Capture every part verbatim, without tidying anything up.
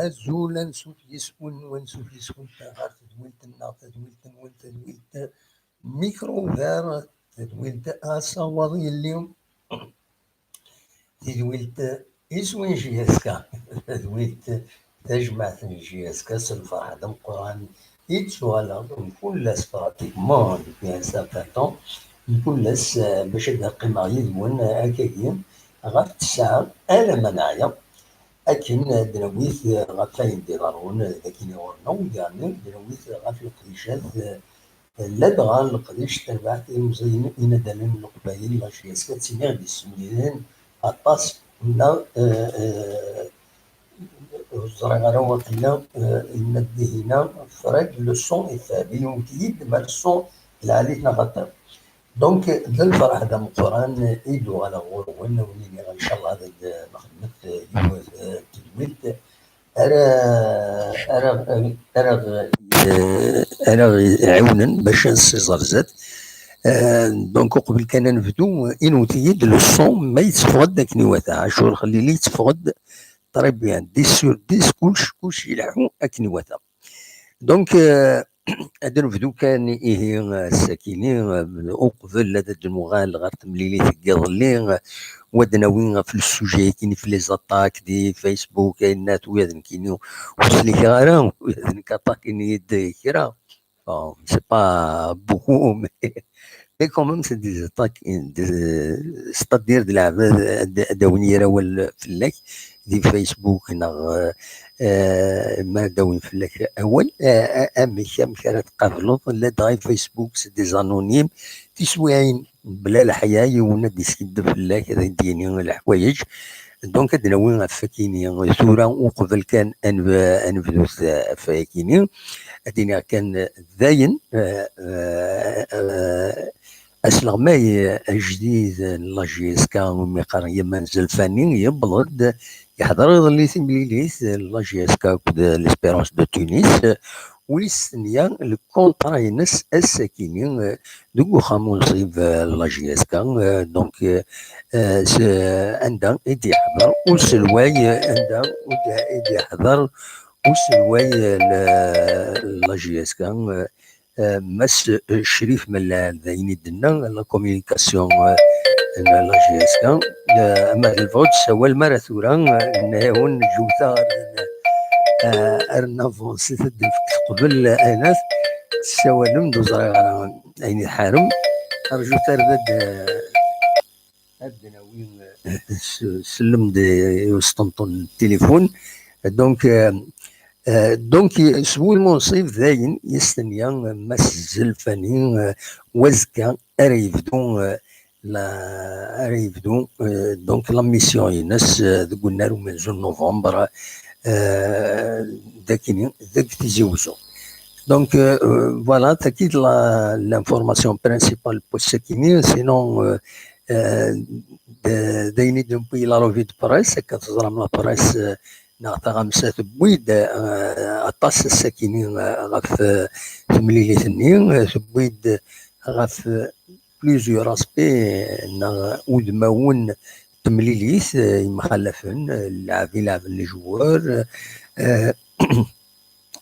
Azul, ansuf yes-wen, ansuf yes-wen ɣer tedwilt-nneɣ, tadwilt-nwen, tadwilt Micro Ouvert, tadwilt Asawaḍ Yelli, tadwilt iswi n J S K, tadwilt tajmaɛt n J S K, s lferḥ d ameqqran i d-ttuɣaleɣ mkul ass, pratiquement, depuis un certain temps, mkul ass, eh, bac ad qqimeɣ yid-wen, eh, akkagi, ɣef ttesɛa alamma neɛya, akken ad d-nawi, eh, ɣef wayen d-iḍerrun, eh, dagi ɣur-neɣ, u daɣen ad d-nawi, eh, ɣef leqdicat, eh, ladɣa leqdic, tarbaɛt, ilemẓiyen, inaddalen n Leqbayel, la J S K, ad ttiniɣ d-yessemlilen aṭas, neɣ, eh, eh, ur ẓriɣ ara waqila, eh, yenna-d dihina, Fred, le son est faible, yewwet-iyi-d ma le son lɛali-t neɣ xaṭi. Donc, d lferḥ d ameqqran i d-uɣaleɣ ɣur-wen, a wen-iniɣ, ncallah, ad d-nexdmet, eh, yiwet, eh, n tedwilt ara, ara, ara, eh, ara ɣ-iɛiwnen bac ad nsiẓer zdat. Eh, donc, uqbel kan ad nebdu, inwet-iyi-d le son ma yetteffeɣ-d akken iwata. Acu ur xellili yetteffeɣ-d très bien, dix sur dix, kullec, kullec ileḥḥu akken iwata. Donc, euh, ad nebdu kan ihi, euh, ass-akini, euh, uqbel ad d-nuɣal ɣer temlilit n yiḍelli, euh, u ad d-nawi ɣef le sujet-akini, ɣef les attaques di Facebook, ayennat, u ad nekkini ur slikiɣ ara, u ad nekk attaque-ini-d kra. Bon, c'est pas beaucoup, mais Mais quand même, c'est des attaques, des, c'est-à-dire de la, d-, d-, ad d-awin yir awal fell-ak di Facebook neɣ, euh, ma ad d-awin fell-ak awal, euh, amek, amek ara tqableḍ ladɣa Facebook, c'est des anonymes, tiswiɛin bla leḥya, yiwen ad d-iskiddeb fell-ak, ad d-yini leḥwayeǧ. Donc, ad d-nawi ɣef wakini tura, uqbel kan ad neb-, ad nebdu s-, ɣef wakini, ad d-iniɣ kan dayen, euh, euh, euh, asleɣmay ajdid n la J S K, umi qqaren Yaman Zelfani, yewweḍ-d, yeḥḍer iḍelli timlilit n la J S K akked l'Espérance de Tunis, wis tenya, le contrat-ines ass-akini, euh, deg uxxam unṣib, euh, n la J S K, euh, donc, euh, euh, s-, anda i d-yeḥḍer uselway, euh, anda i d-, i d-yeḥḍer uselway, euh, n la J S K, euh, euh, Mass, euh, Crif Mellal, d ayen i d-tenna la communication, euh, n la J S K. Euh, ama d lbuɛd, ssawal mi ara tura, euh, nenna-yawen, ǧǧemt-aɣ, euh, ar navancit, ad d-nefk teqbel, euh, aynat tessawalem, d ur ẓriɣ ara ayen i tḥarem. Rjut ar d, euh, ad d-nawi, euh, s-, sellem-d i usṭenṭun n tilifun. Donc, euh, euh, donc, s wul munṣib dayen, yestenya, euh, Mass Zelfani, euh, wazekka ara yebdu, euh, la, ara yebdu, euh, donc, la mission-ines, euh, deg unnar umenzu n novembre, euh, dakini, deg Tizi Wezzu. Donc, euh, euh, voilà, tagi d la, l'information principale pour ce qui est, sinon, euh, euh, d-, d ayen i d-newwi la revue de presse, akka teẓram la presse, euh, neɣ taɣamsa tewwi-d, euh, aṭas ass-akini, euh, ɣef, euh, temlilit-nni, euh, tewwi-d ɣef, euh, plusieurs aspects, euh, neɣ udmawen n temlilit, euh, yemxalafen, euh, lɛab i lɛaben les joueurs, euh,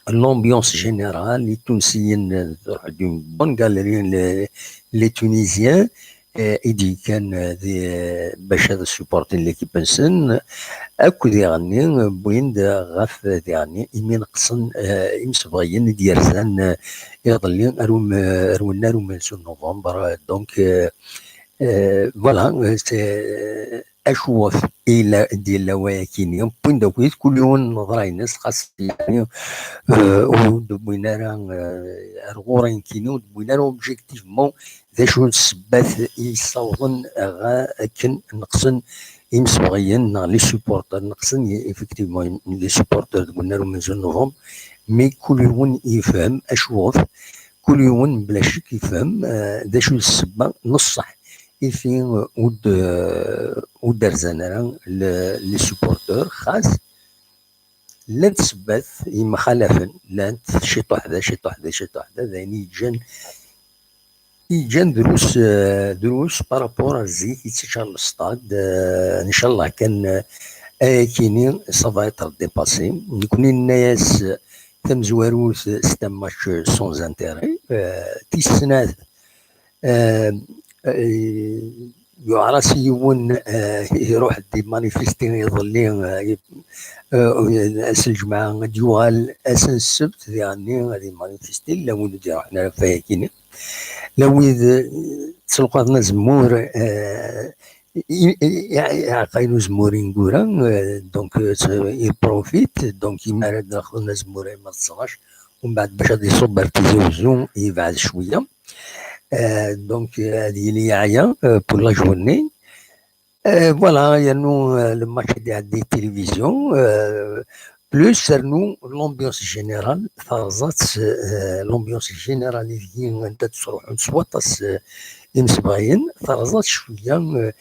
l'ambiance générale, Itunsiyen, euh, truḥ-d une bonne galerie, les, les Tunisiens, euh, i d-yekkan, euh, di, euh, bac ad supporten l'équipe-nsen, akk diɣenni, euh, wwin-d ɣef, euh, diɣenni, imi neqsen, euh, imsebɣiyen i d-yerzan, euh, iḍelli ar um-, ar wennar umenzu n novembre. Donc, euh, euh, voilà, euh, c'est, euh, acuɣef i la, d-yella wayakini. Wwin-d akk kul yiwen leḍra-ines, xas yeɛni, euh, ur d-wwin ara, euh, ar ɣur-i nekkini, ur d-wwin ara objectivement d acu n ssebbat i yessawḍen ɣer akken neqsen imsebɣiyen neɣ les supporters, neqsen effectivement les supporters deg unnar umenzu n novembre, mais kul yiwen yefhem acuɣef, kul yiwen bla ccek yefhem, euh, d acu d ssebba n ṣṣeḥ i fi, euh, ur d-, euh, ur d-rzan ara le-, les supporters, xas llant ssebbat yemxalafen, llant ciṭuḥ da, ciṭuḥ da, ciṭuḥ da, d ayen i yeǧǧan, i yeǧǧan drus, euh, drus par rapport ar zik i tt-iččar lestad, euh, ncallah kan, euh, Ayakini, ça va être dépassé. Nekni nenna-yas tamezwarut, c'est un match sans intérêt. Euh, tis snat, euh, euh, yuɛer-as i yiwen, euh, iruḥ-d imanifesti iḍelli, euh, euh, ass n lǧemɛa, ad d-yuɣal ass n ssebt, diɣenni ad imanifesti, llan wid ur d-iruḥen ara ɣef wayakini. Llan wid, euh, ttelqaḍen azemmur, euh, i, i, i, iɛeqqayen uzemmur ineggura, euh, donc, euh, il profite, donc, imi ara d-nexdem azemmur ay ma d ttnac, umbeɛd bac ad iṣubb ar Tizi Wezzu, yebɛed cwiya. Euh, donc, euh, ad yili yeɛya, euh, pour la journée. Euh, voilà, yernu, euh, le match ad iɛeddi télévision, euh, plus, rnu l'ambiance générale, terẓa-tt, euh, l'ambiance générale i deg anda ttruḥun s waṭas, euh, imsebɣiyen, terẓa-tt cwiya, euh,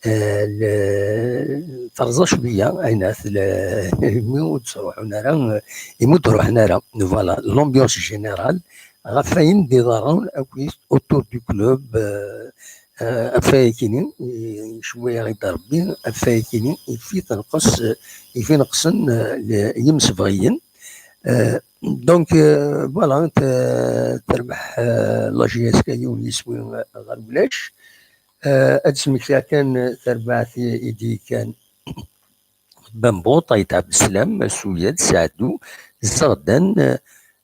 euh, le-, terẓa cwiya, aynat, le-, imi ur ttruḥun ara, euh, imi ur d-ruḥen ara. Voilà, l'ambiance générale, ɣef wayen d-iḍerrun akk autour du club, euh, euh, ɣef wayakini, i-, icewwel-aɣ-id Rebbi, ɣef wayakini, ifi tenqes, euh, ifi neqsen, euh, le-, yimsebɣiyen. Euh, donc, euh, voilà, te-, terbeḥ, euh, la J S K yiwen yiswi, euh, ɣer ulac. Euh, ad d-smektiɣ kan, euh, tarbaɛt i, i d-yekkan Bambuṭ, Ayt Ɛebdeslam, Suyad, Saɛdu, Zeɣdan, euh,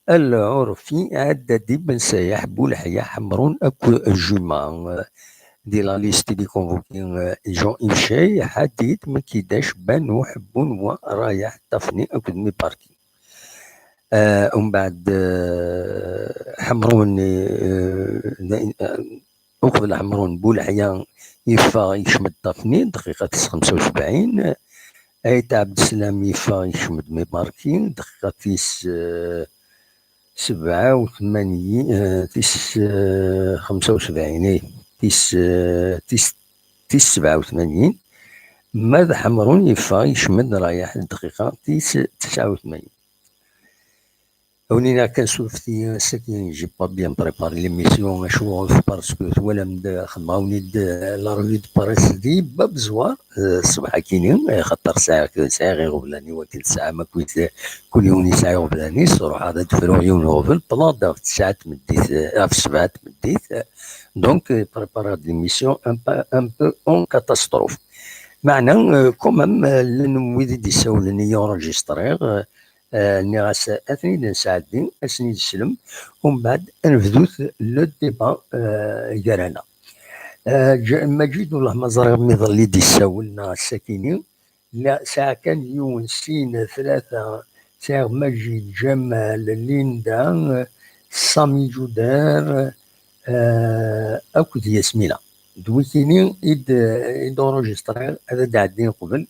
Al Ɛurfi, Ɛeddadi, Ben Sayaḥ, Buleḥya, Ḥemrun akk Juma. Euh, di la liste i d-iconvoqué, euh, Jean-Yves Chay, Ḥadid, Mekidac, Banuḥ, Bunwa, Rayaḥ, Tafni akked Miparki. Euh, umbeɛd, euh, Ḥemrun, euh, d-, euh, uqbel Ḥemrun, Buleḥya yeffeɣ, yekcem-d Tafni, dqiqa tis xemsa u sebɛin. Ayt Ɛebdeslam yeffeɣ, yekcem-d Miparki, dqiqa tis, euh, sebɛa u tmanyin, euh, tis, euh, xemsa u sebɛin, eh, tis, euh, tis, tis sebɛa u tmanyin. Ma d Ḥemrun yeffeɣ, yekcem-d Rayaḥ, dqiqa tis tesɛa u tmanyin. Awen-iniɣ kan, surfet-iyi, ass-agi, j'ai pas bien préparé l'émission, acu ɣef, parce que twalam-d, xedmeɣ-awen-id, euh, la revue de presse di bab zwar, euh, ṣṣbeḥ-akini, euh, xaṭer sɛiɣ, sɛiɣ iɣeblan-iw akken tesɛam akk, kul yiwen yesɛa iɣeblan-is, ruḥeɣ ad d-fruɣ yiwen uɣbel, wwḍeɣ-d ɣef tesɛa n tmeddit, euh, ɣef sebɛa n tmeddit, euh, donc, euh, prépareɣ-d l'émission un peu, un peu en catastrophe. Meɛna, euh, quand même, euh, llan wid i d-issawlen i yi-enregistriɣ, euh, Eh, nniɣ-as, ad ten-id-nesɛeddi, ad sen-id-slem, umbeɛd ad nebdut le débat, eh, gar-aneɣ. Eh, Ǧ-, Maǧid, wellah ma ẓriɣ mi iḍelli d-issawel neɣ ass-akini, la, sɛiɣ kan yiwen, sin, tlata, sɛiɣ Maǧid, Ǧamal, Linda, Sami Ǧuder, eh, akked Yasmina. D wikini i d-, i d-enregistriɣ, ad d-ɛeddin qbel,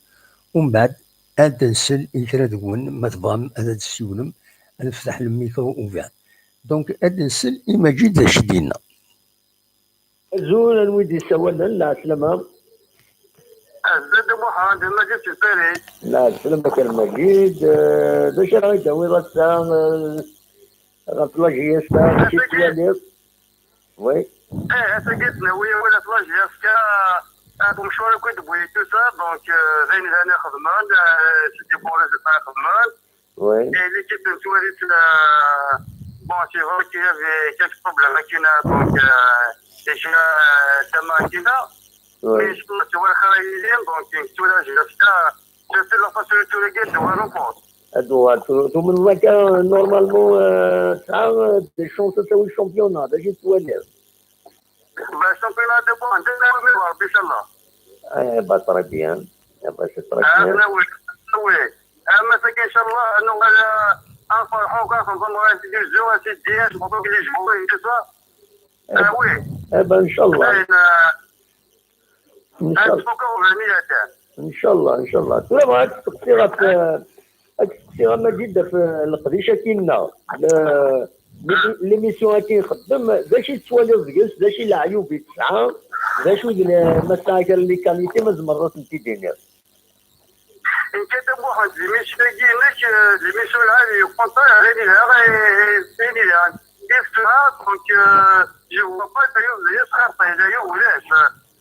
umbeɛd ad nsel i kra deg-wen, ma tebɣam ad d-tessiwlem, ad nefteḥ le micro ouvert. Donc, ad nsel i Maǧid d acu d-yenna. Azul, anwa i d-yessawalen? Lɛeslama. Azul a Muḥend, d Maǧid si Paris. Lɛeslama kan Maǧid, eh, d acu ara yi-d-tawiḍ ass-a, eh, ɣef la J S K, d acu i tettwaliḍ? Oui. Eh, ass-agi ttnawi awal ɣef la J S K, eh, umecwar akk i d-wwin tout ça, donc, eh, d ayen yelhan i xedmen, eh, c'est des bons résultats i xedmen. Oui. Et l'équipe n Tuwarit, eh, bon, c'est vrai qu'il y avait quelques problèmes akkin, donc, eh, déjà, eh, tama akkin. Oui. Mais je pense que c'est vrai, donc, tu vois, la J S K, c'est la facilité de gagner de remporter. Ad tuɣal tu-, tumneḍ akka, normalement, euh, tesɛa, euh, des chances ad tawi championnat, d acu i tettwaliḍ? Ben, championnat de bon, de bon, mais bon, inchallah. Eh ben, très bien. Eh ben, c'est très bien. Ah, oui, oui. Ah, mais c'est qu'Inchallah, nous, euh, on va, on va, on va, on va, c'est des jours, c'est des jours, on va les jouer, et tout ça. Ah, oui. Eh ben, inchallah. Eh, euh, Inchallah. Inchallah, inchallah. Tura bɣiɣ ad k-steqsiɣ ɣef, ad k-steqsiɣ a Maǧid ɣef, eh, leqdic-agi-nneɣ. Le-, l'émission-agi nxeddem, d acu i tettwaliḍ deg-s, d acu i leɛyub i tesɛa, d acu i d le-, ma tesɛa kra n les qualités, ma tzemreḍ ad tent-id-tiniḍ. Nekk a Dda Muḥend, l'émission-agi-inek, eh, l'émission lɛali, au contraire, ayen yelha, eh, eh, ayen yelhan. Yesselha, donc, eh, je vois pas d'ailleurs, d'ailleurs, xaṭi, d'ailleurs, ulac, eh,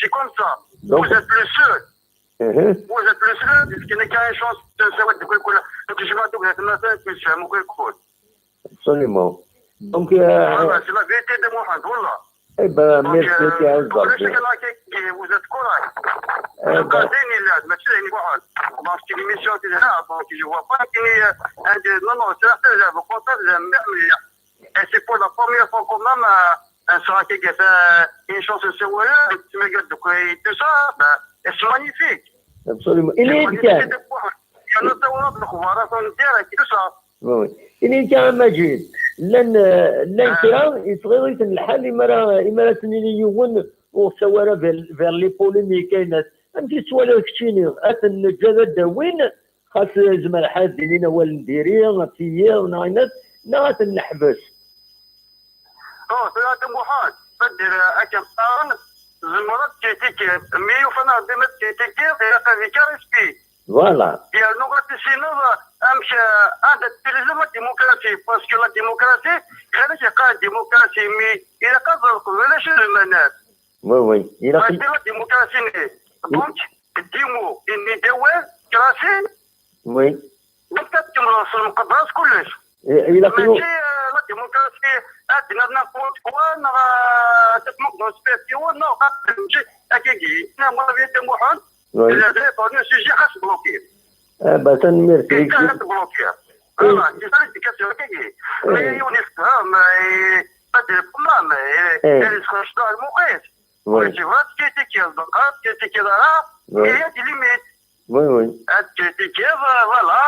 C'est comme ça. Donc, vous êtes le seul. Vous êtes le seul, parce qu'il n'y a qu'une chance de savoir de quoi. Donc, je m'en trouve maintenant, que je suis à mon coup. Absolument. Donc, euh, voilà, c'est la vérité de Mohamed, voilà. Eh ben, donc, merci, euh, vous êtes correct. Eh ben, c'est une émission qui est là, donc je vois pas qu'il y ait un de, non, non, c'est la seule, au contraire, c'est un meilleur. Et c'est pour la première fois quand même, euh, un soir qui a fait une chance sur eux, tu me regardes de quoi et tout ça, ben, et c'est magnifique. Absolument. Il y a un autre, on dirait, tout ça. Oui, oui. Ini kan a Majid, llan, eh, llan kra, yettɣiḍ-iten lḥal, imara, imara s-nini yiwen ur ttawi ara vers, vers les polémiques, ayen at-, amek i tettwaliḍ keččini? Ad ten-neǧǧ ad d-awin, xas, eh, zemreɣ ad d-inin awal n diri, ad tiyiḍ, neɣ ayen at-, neɣ ad ten-neḥbes? Oh, tura a Muḥend, ad d-, eh, akken qqaren, tzemreḍ ad tkritikiḍ, mi yufa neɣ dima ad tkritikiḍ, ilaq ad yekk respect. Voilà. Yernu ad tissineḍ amek, eh, anda ttilizem la démocratie, parce que la démocratie, xir-ik yeqqar démocratie, mais ilaq ad ẓren leqbayel acu d lmanat. Oui, oui. Ilaq. Mačči la démocratie-nni. Donc, dimo, ini d awal, krasi. Oui. Donc, ad tkemmleḍ s lmuqaddrat kullec. Eh, ilaq. Mačči, eh, la démocratie, ad d-naf n'importe quoi, neɣ, eh, ad tmuqeḍ respect-iw, neɣ, mačči akkagi. Neɣ, ma, Muḥend, Oui. Il avait répondu, sujet xas bloqué. Ah, bah, tanemmirt-ik. Kifkif ad tblokiḍ. Voilà, c'est ça l'explication-agi. Mais yiwen yefhem, eh, pas de problème, eh, eh, il se rejoint à Mohamed. Oui. Mais tu vois, ce qui était qui est, donc, ce qui était qui est là, il y a des limites. Oui, oui. Ad tkritikiḍ, eh, voilà,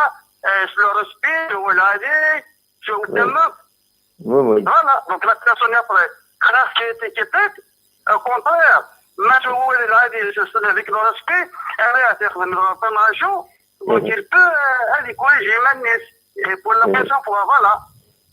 eh, sur le respect, voilà, allez, sur le thème. Oui, oui. Voilà, donc la personne après, xas critiquer, au contraire, ma tu veux aller là, je suis avec le respect, elle est à faire une réparation, donc il peut, euh, aller corriger, même, et pour la prochaine fois, voilà.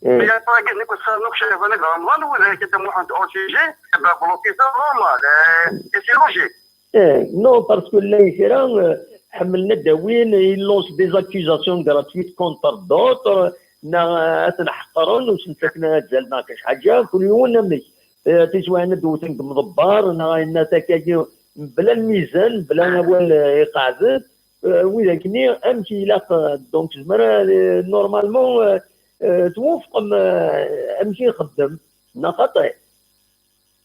Mais il y a pas que nous, ça nous, chez René Grandval, ou avec le Mohamed au sujet, eh ben, bloquer ça, normal, euh, et c'est logique. Eh, non, parce que llan kra, eh, ḥemmlen ad d-awin, ils lancent des accusations gratuites contre d'autres, neɣ, eh, ad ten-ḥeqren, ur sen-ttaken ara azal neɣ kra ḥaǧa, kul yiwen amek. Eh, tiswiɛin ad d-wten deg imḍebber, neɣ ayen takagi, mebla lmizan, mebla awal, eh, iqeɛden, eh, widak-nni, amek ilaq, eh, donc, zemreɣ, eh, normalement, eh, eh, twufqem, eh, amek ixeddem, neɣ xaṭi?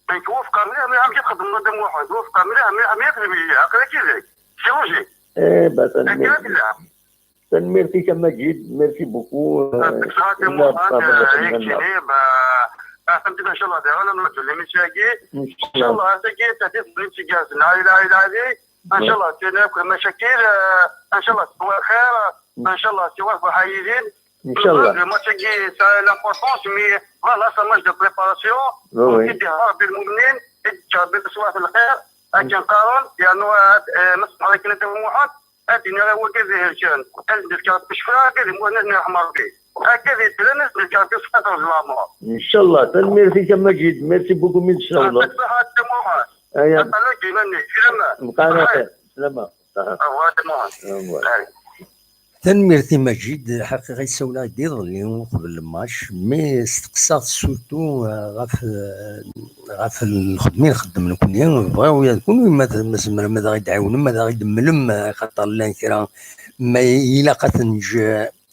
Donc, wufqeɣ mliḥ, mliḥ amek i txeddmeḍ a Dda Muḥend, wufqeɣ mliḥ, mliḥ, mliḥ, mliḥ, aql-ak yid-k. C'est logique. Eh, bah, tanemmirt. Akka i tella. Tanemmirt-ik a Majid, merci beaucoup. Yɛṭik ṣṣeḥḥa a Dda Muḥend, eh, i keččini, bah, ah, tameddit, inchallah, daɣen ad nraju l'émission-agi. Inchallah. Inchallah, tagi, tahdit, bnin, si gaz, la ilaha illa Allah. Inchallah, tina akk lmacakil, eh, inchallah, s lxir, inchallah, siwa lferḥ yid-i. Inchallah. Le match-agi, ça a l'importance, mais voilà, c'est un match de préparation. Oui, oui. Donc, i d-ihder Rebbi lmumnin, i d-ǧǧa Rebbi leṣlaḥ d lxir, akken qqaren, yernu, eh, ma tebɣiḍ akken a Dda Muḥend, ad d-iniɣ i wagi d ihelken, ad d-nefk Rebbi ccfa, akka d imuhna ad yerḥem Rebbi. Akka d iddren, ad d-nefk Rebbi ṣṣeḥḥa d leɛmer. Inchallah, tanemmirt-ik a Majid, merci beaucoup, mi d-tsawleḍ. Yɛṭik ṣṣeḥḥa a Dda Muḥend. Aya. Aql-ak iman-ik, slama. Bqa ɛla xir, slama. Aha. Au revoir, a Dda Muḥend. Au revoir. Allez. Tanemmirt i Majid, ḥaqiqa yessawel-aɣ-d iḍelli uqbel lmac, mi steqsaɣ-t surtout, eh, ɣef, eh, ɣef lxedma i nxeddem nekni, bɣiɣ ula d kunwi ma t-, ma tzemrem ad aɣ-d-tɛiwnem, ad aɣ-d-temmlem, eh, xaṭer llan kra ma ilaq ad ten-neǧǧ,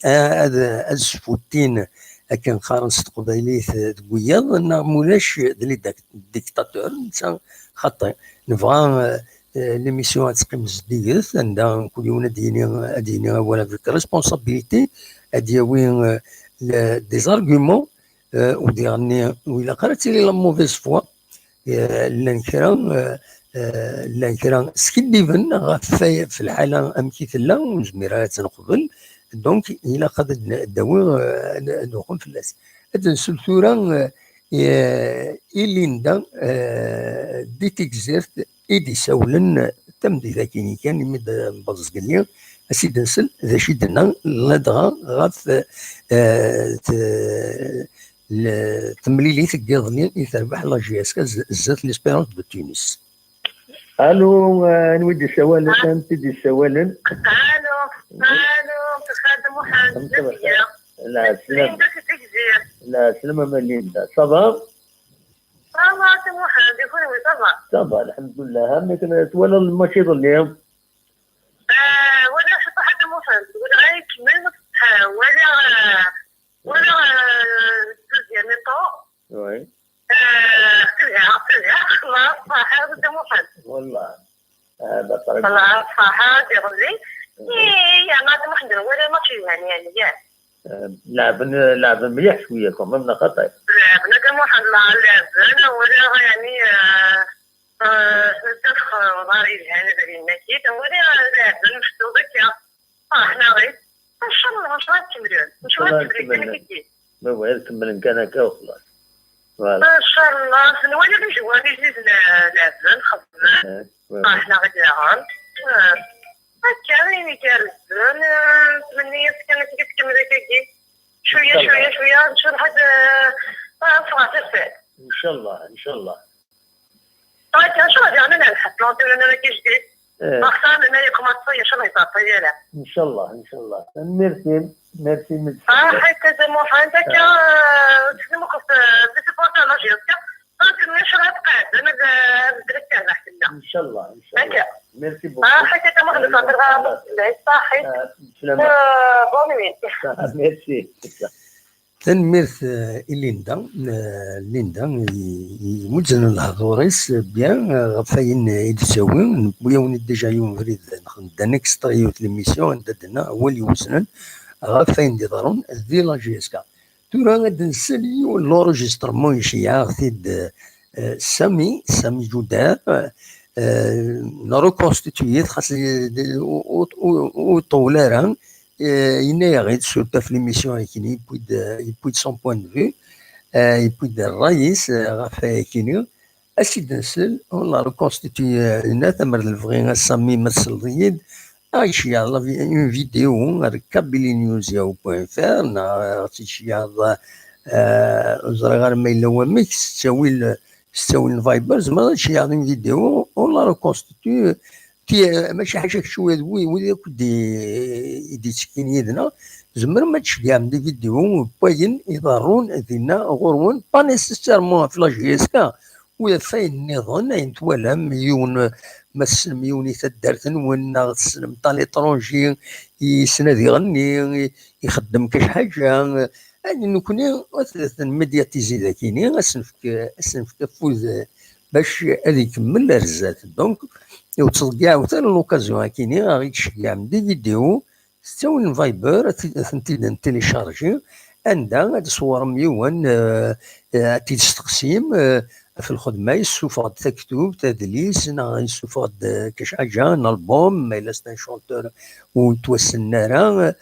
eh, ad, ad sfuttin akken qqaren s teqbaylit, eh, deg wiyaḍ, neɣ mulac d les dic-, dictateurs, netta xaṭi. Nebɣa, eh, eh, l'émission ad teqqim zeddiget, anda kul yiwen ad d-yini, ad d-yini awal avec responsabilité, ad d-yawi, eh, le, des arguments, eh, ur d-iɣenni, ur ilaq ara ad tili la mauvaise foi. Eh, llan kra, eh, eh, llan kra skiddiben ɣef, ɣef lḥala amek i tella, ur nezmir ara ad tt-neqbel. Donc, ilaq ad d-, ad d-awi, eh, ad, ad nuɣen fell-as. Ad nsel tura, eh, eh, i Linda, eh, di Tigzirt, i d-isawlen tameddit-agi kan, imi d-, nbeẓẓeg-nni, ad s-id-nsel d acu i d-tenna, ladɣa ɣef, eh, t-, l-, temlilit n yiḍelli i terbeḥ la J S K z-, zdat l'Espérance de Tunis. Allô, euh, anwa i d-yessawalen? Anti d-yessawalen? Allô, allô, Xaled Muḥend, Xaled Muḥend. Lɛeslama. Linda si Tegzirt. Lɛeslama ma Linda. Ça va? Ça va, si Muḥend, i kunwi, ça va? Ça va, lḥemdullah. Amek twalaḍ lmatch iḍelli? Ah, walaɣ ciṭuḥ a Muḥend, walaɣ ikemmel, ah, walaɣ, ah, walaɣ, ah, deuxième mi-temps. Oui. Ah, telha, telha, xlaṣ, ṣaḥa, a Muḥend. Wallah. Ah, d aṭrif. Xlaṣ, ṣaḥa, diɣli. Mhm. Eh, ya, ma Muḥend, walaɣ match yelhan, yani, ya. Ah, leɛben, leɛben mliḥ cwiya, quand même, neɣ xaṭi? Leɛben, a Muḥend, la, leɛben, walaɣ, yani, ah, Ah, nettat xeḍar yelhan abrid-nni-agi, wali leɛben mecṭuḥ akka. Ah, ḥnaɣit. Ncallah, ncallah ad kemmlen. Ncallah ad kemmlen. Ma bɣiɣ ad kemmlen kan akka u xlaṣ. Voilà. Ncallah, nwali les joueurs i leɛben, xedmen. Ah, ḥnaɣit daɣen. Ah, akka, ayen igerrzen, ah, nettmenni-as kan ad tkemmel akkagi. Cwiya, cwiya, cwiya, ncallah ad, ah, ad neffeɣ ɣer tafat. Ncallah, ncallah. Ncallah diɣen ad nḥeṣṣel antirunur-agi ajdid. Eh. Axaṭer ma yeqqim aṭas, ncallah yettɛeṭṭil ara. Ncallah, ncallah. Tanemmirt-im, merci. Ah, ḥaca a Muḥend, akka, eh, txedmeḍ, eh, des supporters n la J S K. Donc, ncallah ad qeɛden, ad, eh, ad beddlen tarbaɛt-nneɣ. Ncallah, ncallah. Akka. Merci beaucoup. Ah, ḥaca a Muḥend, ṣaḥit. Ṣaḥit. Bon nuit. Merci. Tanemmirt, eh, i Linda. Eh, Linda i, i imuzznen lehdur-is, eh, bien, eh, ɣef wayen i d-tawi. Newwi-awen-d déjà yiwen ubrid, nexdem-d un extrait yiwet l'émission, anda d-tenna awal iweznen ɣef wayen d-iḍerrun di la J S K. Tura ad nsel i yiwen l'enregistrement i ceyyeɛ-aɣ-t-id, eh, Sami, Sami Ǧudar, eh, nreconstituye-t, xas, eh, ur, ur, ur iṭewwel ara, eh, yenna-yaɣ-id surtout ɣef l'émission-agi, yewwi-d, eh, yewwi-d son point de vue, eh, yewwi-d ṛṛay-is, eh, ɣef wayagi-nni. Ad s-id-nsel, on l'a reconstitué, eh, dinna, tamer d lebɣi a Sami ma tesleḍ-iyi-d, ad iceyyeɛ la vi-, une vidéo ar kabylie news yahoo point F R, neɣ ad tt-iceyyeɛ, eh, ur ẓriɣ ara ma yella wamek, s ttawil, s ttawil n Viber, zemreɣ ad iceyyeɛ une vidéo, on l'a reconstitué, Ti-, mačči ḥaca kečč, wid, wid, wid akk d-, i d-yettekkin yid-neɣ, tzemrem ad tceggɛem des vidéos n wayen iḍerrun dinna ɣur-wen, pas nécessairement ɣef la J S K, u ɣef wayen nniḍen, ayen twalam, yiwen, ma tessnem yiwen i taddart-nwen, neɣ tessnem à l'étranger, yessen ad iɣenni, i-, ixeddem kac ḥaǧa, ayen nekkni, ad t-nmédiatiser dagi-ni, ad s-nefk, ad s-nefk afud, bac ad ikemmel ar zdat. Donc, ur ttḍeyyiɛet ara l'occasion-agi-ni, ad ɣ-id-tceggɛem des vidéos, s ttawil n Viber, ad t-, ad tent-id-ntélécharger, anda ad tṣewrem yiwen, euh, euh, ad t-id-testeqsim, euh, ɣef lxedma-is, ssufeɣ-d taktubt, adlis, neɣ yessufeɣ-d, euh, kac ḥaǧa, un album, ma yella c'est un chanteur ur yettwassen ara,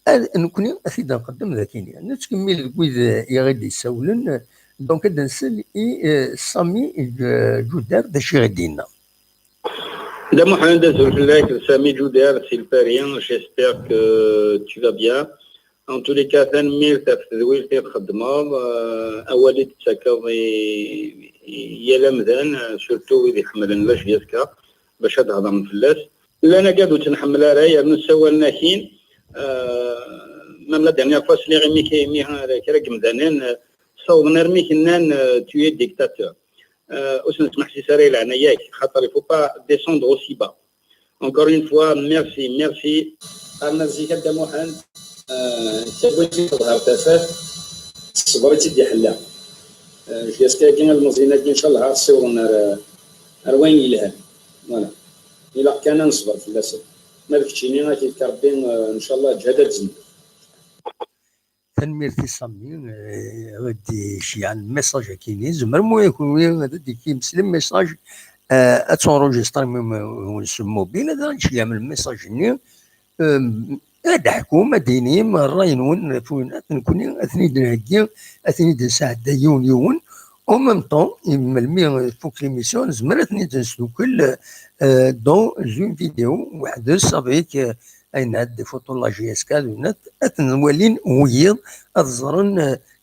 Ad, nekkni ad t-id-nqeddem dagi-ni. Nettkemmil deg wid i ɣ-d-issawlen. Donc, ad nsel i, eh, Sami Ǧ-, Ǧudar, d acu i ɣ-d-yenna. Dda Muḥend, azul fell-ak, d Sami Ǧudar, si Lpari, j'espère que tu vas bien. En tous les cas, tanemmirt ɣef tedwilt i txeddmeḍ, eh, awal i d-tettakeḍ i, i yal amdan, eh, surtout wid iḥemmlen la J S K, bac ad d-hedren fell-as. Llan agad ur tt-nḥemmel ara, yernu ssawalen akin. Euh, même la dernière fois, sliɣ imi k-, imi, euh, kra n yemdanen, euh, ssawḍen armi k-nnan, euh, tu es dictateur. Euh, ur sen-smeḥsis ara i leɛnaya-k, xaṭer il faut pas descendre aussi bas. Encore une fois, merci, merci. Qqaren ar zik a Dda Muḥend, euh, taggatt i teḍher tafat, s ṣṣber i tt-id-iḥella. Euh, j-, ass-agi, ilmeẓyen-agi, ncallah, ad ssiwḍen ar, ar wayen yelhan. Voilà. Ilaq kan ad neṣber fell-asen. Ma d keččini, ad k-yefk Rebbi, eh, ncallah, lǧehd ad tzemreḍ. Tanemmirt i Sami, eh, ad d-iceyyɛen lmessage-agi-nni. Tzemrem ula d kenwi ad d-tefkem s lmessage, eh, ad tenregistrem s lmobile, ad d-tceyyɛem lmessage-nni, eh, ad d-teḥkum, ad d-tinim ṛṛay-nwen ɣef wiyaḍ, nekkni ad ten-id-nheggi, ad ten-id-nesɛedda yiwen yiwen. En même temps, melmi tfuk l'émission, nezmer ad ten-id-nesdukkel, euh, dans une vidéo weḥd-s avec, euh, ayen ad des photos de la J S K, d winat, ad ten-walin wiyiḍ, ad ẓren, euh,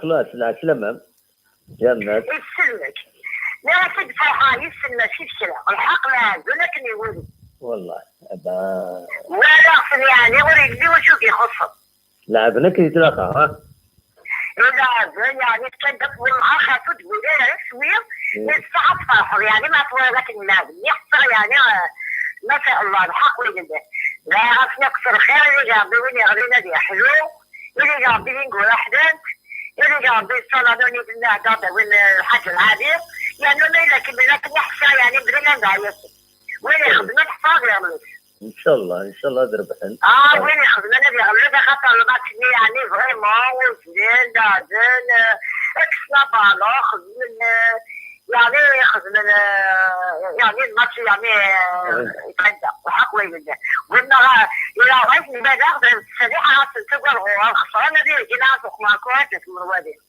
xlas, lɛeslama. Yerna. Yesselmek. Mi ara k-id-ferḥeɣ yesselmek i kra. Lḥeqq leɛzun akken iwuri. Wellah, aba. Walaɣ-ten yeɛni ur yelli wacu i k-ixuṣṣen. Leɛben akken yettlaqa, ha? Leɛben, yeɛni, fkan-d akk wellah xaṭu d win ara swiɣ, mm, mi tesɛa tferḥeḍ, yeɛni, ma twalaḍ akken leɛben, mi ḥṣiɣ, yeɛni, eh, ma sha Allah, lḥeqq wid llan. Dɛiɣ-asen akk s lxir, ili Ṛebbi win yeɣlin ad yeḥlu, ili Ṛebbi win yuraḥlen, ili Ṛebbi ṣṣalaḍ win i d-nehder d win, eh, lḥaǧ lɛali, yeɛni, ma yella kemmel akken iḥṣa, yeɛni, brin ad nɛayasen. Win ixedmen ḥṣa ad yeɣles. Ncallah, ncallah ad rebḥen. Ah, win ixedmen ad yeɣleb, axaṭer lmatch-nni, yeɛni, vraiment, uzlen, leɛben, eh, kksen abalun, xedmen, eh, yeɛni, xedmen, eh, yeɛni, lmatch, yeɛni, eh, yetɛedda, lḥeqq wayen yellan. Win neɣ, ila ɣayt nbaleɣ, d ttesriḥ, ad tent-tagad ɣur-, ad xesren, ad yegin, ad uqmer kura, ad tent-mwalim.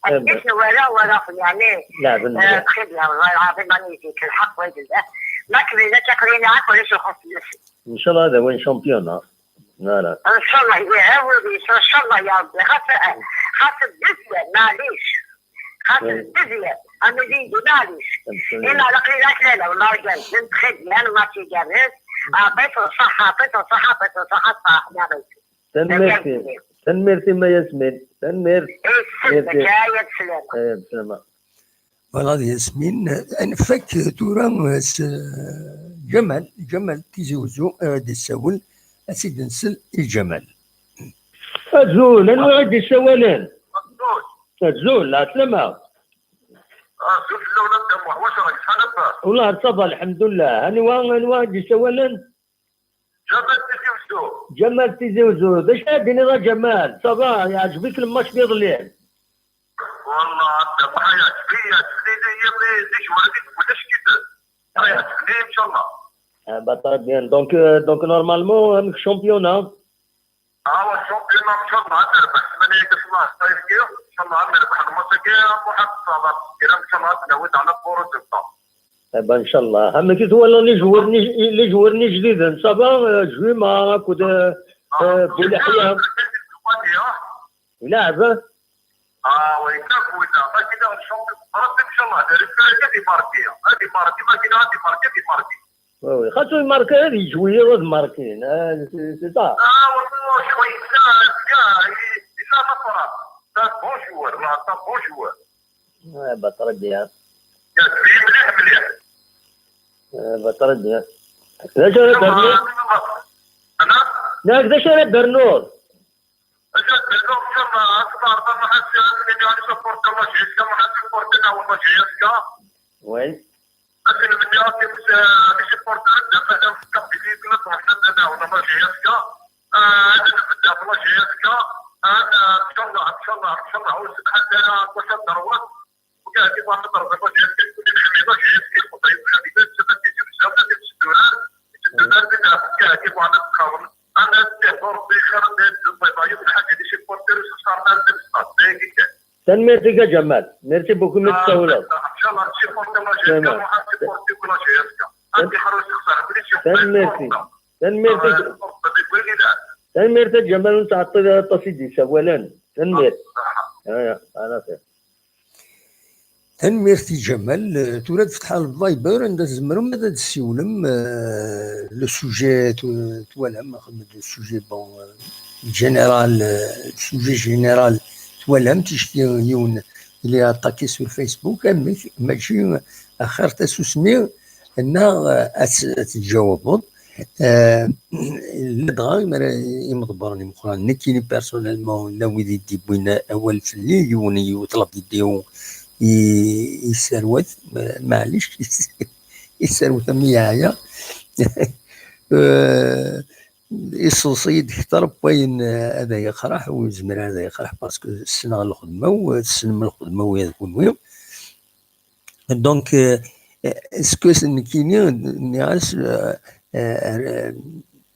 Akken walaɣ, walaɣ-ten, yeɛni, leɛben, eh, mliḥ. Très bien, والله العظيم راني يجيك الحق ويجزاه. ما كملنا كيقضينا عاك ولا شي خص الناس. إن شاء الله هذا وين شامبيونا. لا، لا. إن شاء الله يا ولدي، إن شاء الله يا ربي. خاص، خاص الدزية، معليش. خاص الدزية. أنا دي، دي معليش. إما على قليلة لا، لا، والله جاي. بنت خدي، أنا ما تيجرس. عطيته الصحة، عطيته الصحة، عطيته الصحة، صح، يا ريت. Tanemmirt-im. Tanemmirt-im a Yasmin. Tanemmirt. Merci. Voilà, Yasmin. Ad nfak tura s Ǧamal, Ǧamal Tizi Uzzu, ara d-yessawel, ad tt-id-nsel i Ǧamal. Azul, anwa i d-yessawalen? Azul, lɛeslama. Azul fell-awen a Dda Muḥ, wacu, acḥal lfeṛḥ? Wellah, ça va, lḥemdullah. Anwa, anwa i d-yessawalen? Ǧamal Tizi Uzzu. Ǧamal Tizi Uzzu. D acu ara d-tiniḍ a Ǧamal? Ça va, yeɛǧeb-ik lmatch n yiḍelli? Wallah, a Dda Muḥ, yeɛǧeb-iyi, yeɛǧeb-iyi, les joueurs-nni ulac kif. Ah, yeɛǧeb-iyi, ncallah. Ah, bah, très bien. Donc, euh, donc, normalement, amek championnat? Ah, wa championnat, ncallah, ad nerbeḥ ssmana-agi, ncallah, ad nerbeḥ lmatch-agi, Muḥend Ṣalaḥ, ncallah, ad nawi-d ɛla bon résultat. Eh ben, ncallah. Amek i twalaḍ les joueurs-nni, les joueurs-nni ijdiden? Ça va, euh, Juma akked, euh, euh, Bouliḥya? Ilaɛeb? Ah, oui, ncallah, ad imarki, ad imarki, ad imarki. Oui, oui. Xas ur imarki, ad yeǧǧ wiyaḍ ad markin. Ah, c'est, c'est ça. Ah, oui, oui, oui, c'est un bon joueur, là, c'est un bon joueur. Ah, bah, très bien. Yeɛjeb-iyi mliḥ, mliḥ. Ah, bah, très bien. D acu ara ternuḍ? Ana? Yak, d acu ara ternuḍ? Acu ara ternuḍ, ncallah, asma Ṛebbi ma ḥaǧa, ad nini, ad supporter la J S K, ma ḥaǧa supporter, neɣ la J S K. Oui. Akken menni, akken, eh, les supporters, d akken, eh, kabilit, la twaḥda, d akken, la J S K. Ah, ad nbedda ɣef la J S K. Ah, ncallah, ncallah, ncallah, ur sebḥant ara wacu ad d-terwel. Ur yeɛjib ara ad terẓem la J S K, kul nḥemmel la J S K, xeṭṭay, ḥabibi, tessefk ad yetteddu, ad yetteddu, ad yetteddu, ad yetteddu, ad yetteddu, ur yeɛjib ara ad txaḍem. Ana ad d-ihdu Rebbi xir, ad d-ihdu ṭṭiba, yiwet lḥaǧa, les supporters, xesren ar d imesṭaṭ, d ayagi kan. Tanemmirt-ik a Ǧamal. Merci beaucoup mi d-tsawleḍ. Ncallah, ad supporter la J S K, ad supporter la J S K. Ad iḥrez lexsar, mliḥ. Tanemmirt-ik. Tanemmirt-ik. Tanemmirt a Ǧamal, ur nettɛeṭṭil ara aṭas i d-yessawalen. Tanemmirt. Aya, ala xir. Tanemmirt i Ǧamal. Tura ad fetḥeɣ Viber, anda tzemrem ad d-tessiwlem, euh, le sujet, tw-, twalam, axedm-d le sujet, bon, euh, général, euh, le sujet général, twalam, ticki yiwen yella aṭaki sur Facebook, amek, mačči axir tasusmi, neɣ, euh, ad t-, ad teǧǧawbeḍ, Eh, ladɣa imra imḍebbren imeqqranen, nekkini personnellement, llan wid i d-yewwin awal fell-i, yiwen yiwet la vidéo i, i serwet, ma-, maɛlic, i serwet am yeɛya. Eh, iṣeḍs-iyi-d kter n wayen, eh, ad ay-iqreḥ, ur yezmir ara ad ay-iqreḥ, parce que ssneɣ lxedma-w, tessnem lxedma-w ya d kunwi. Donc, euh, euh, ce que nekkini, nniɣ-as, euh, euh,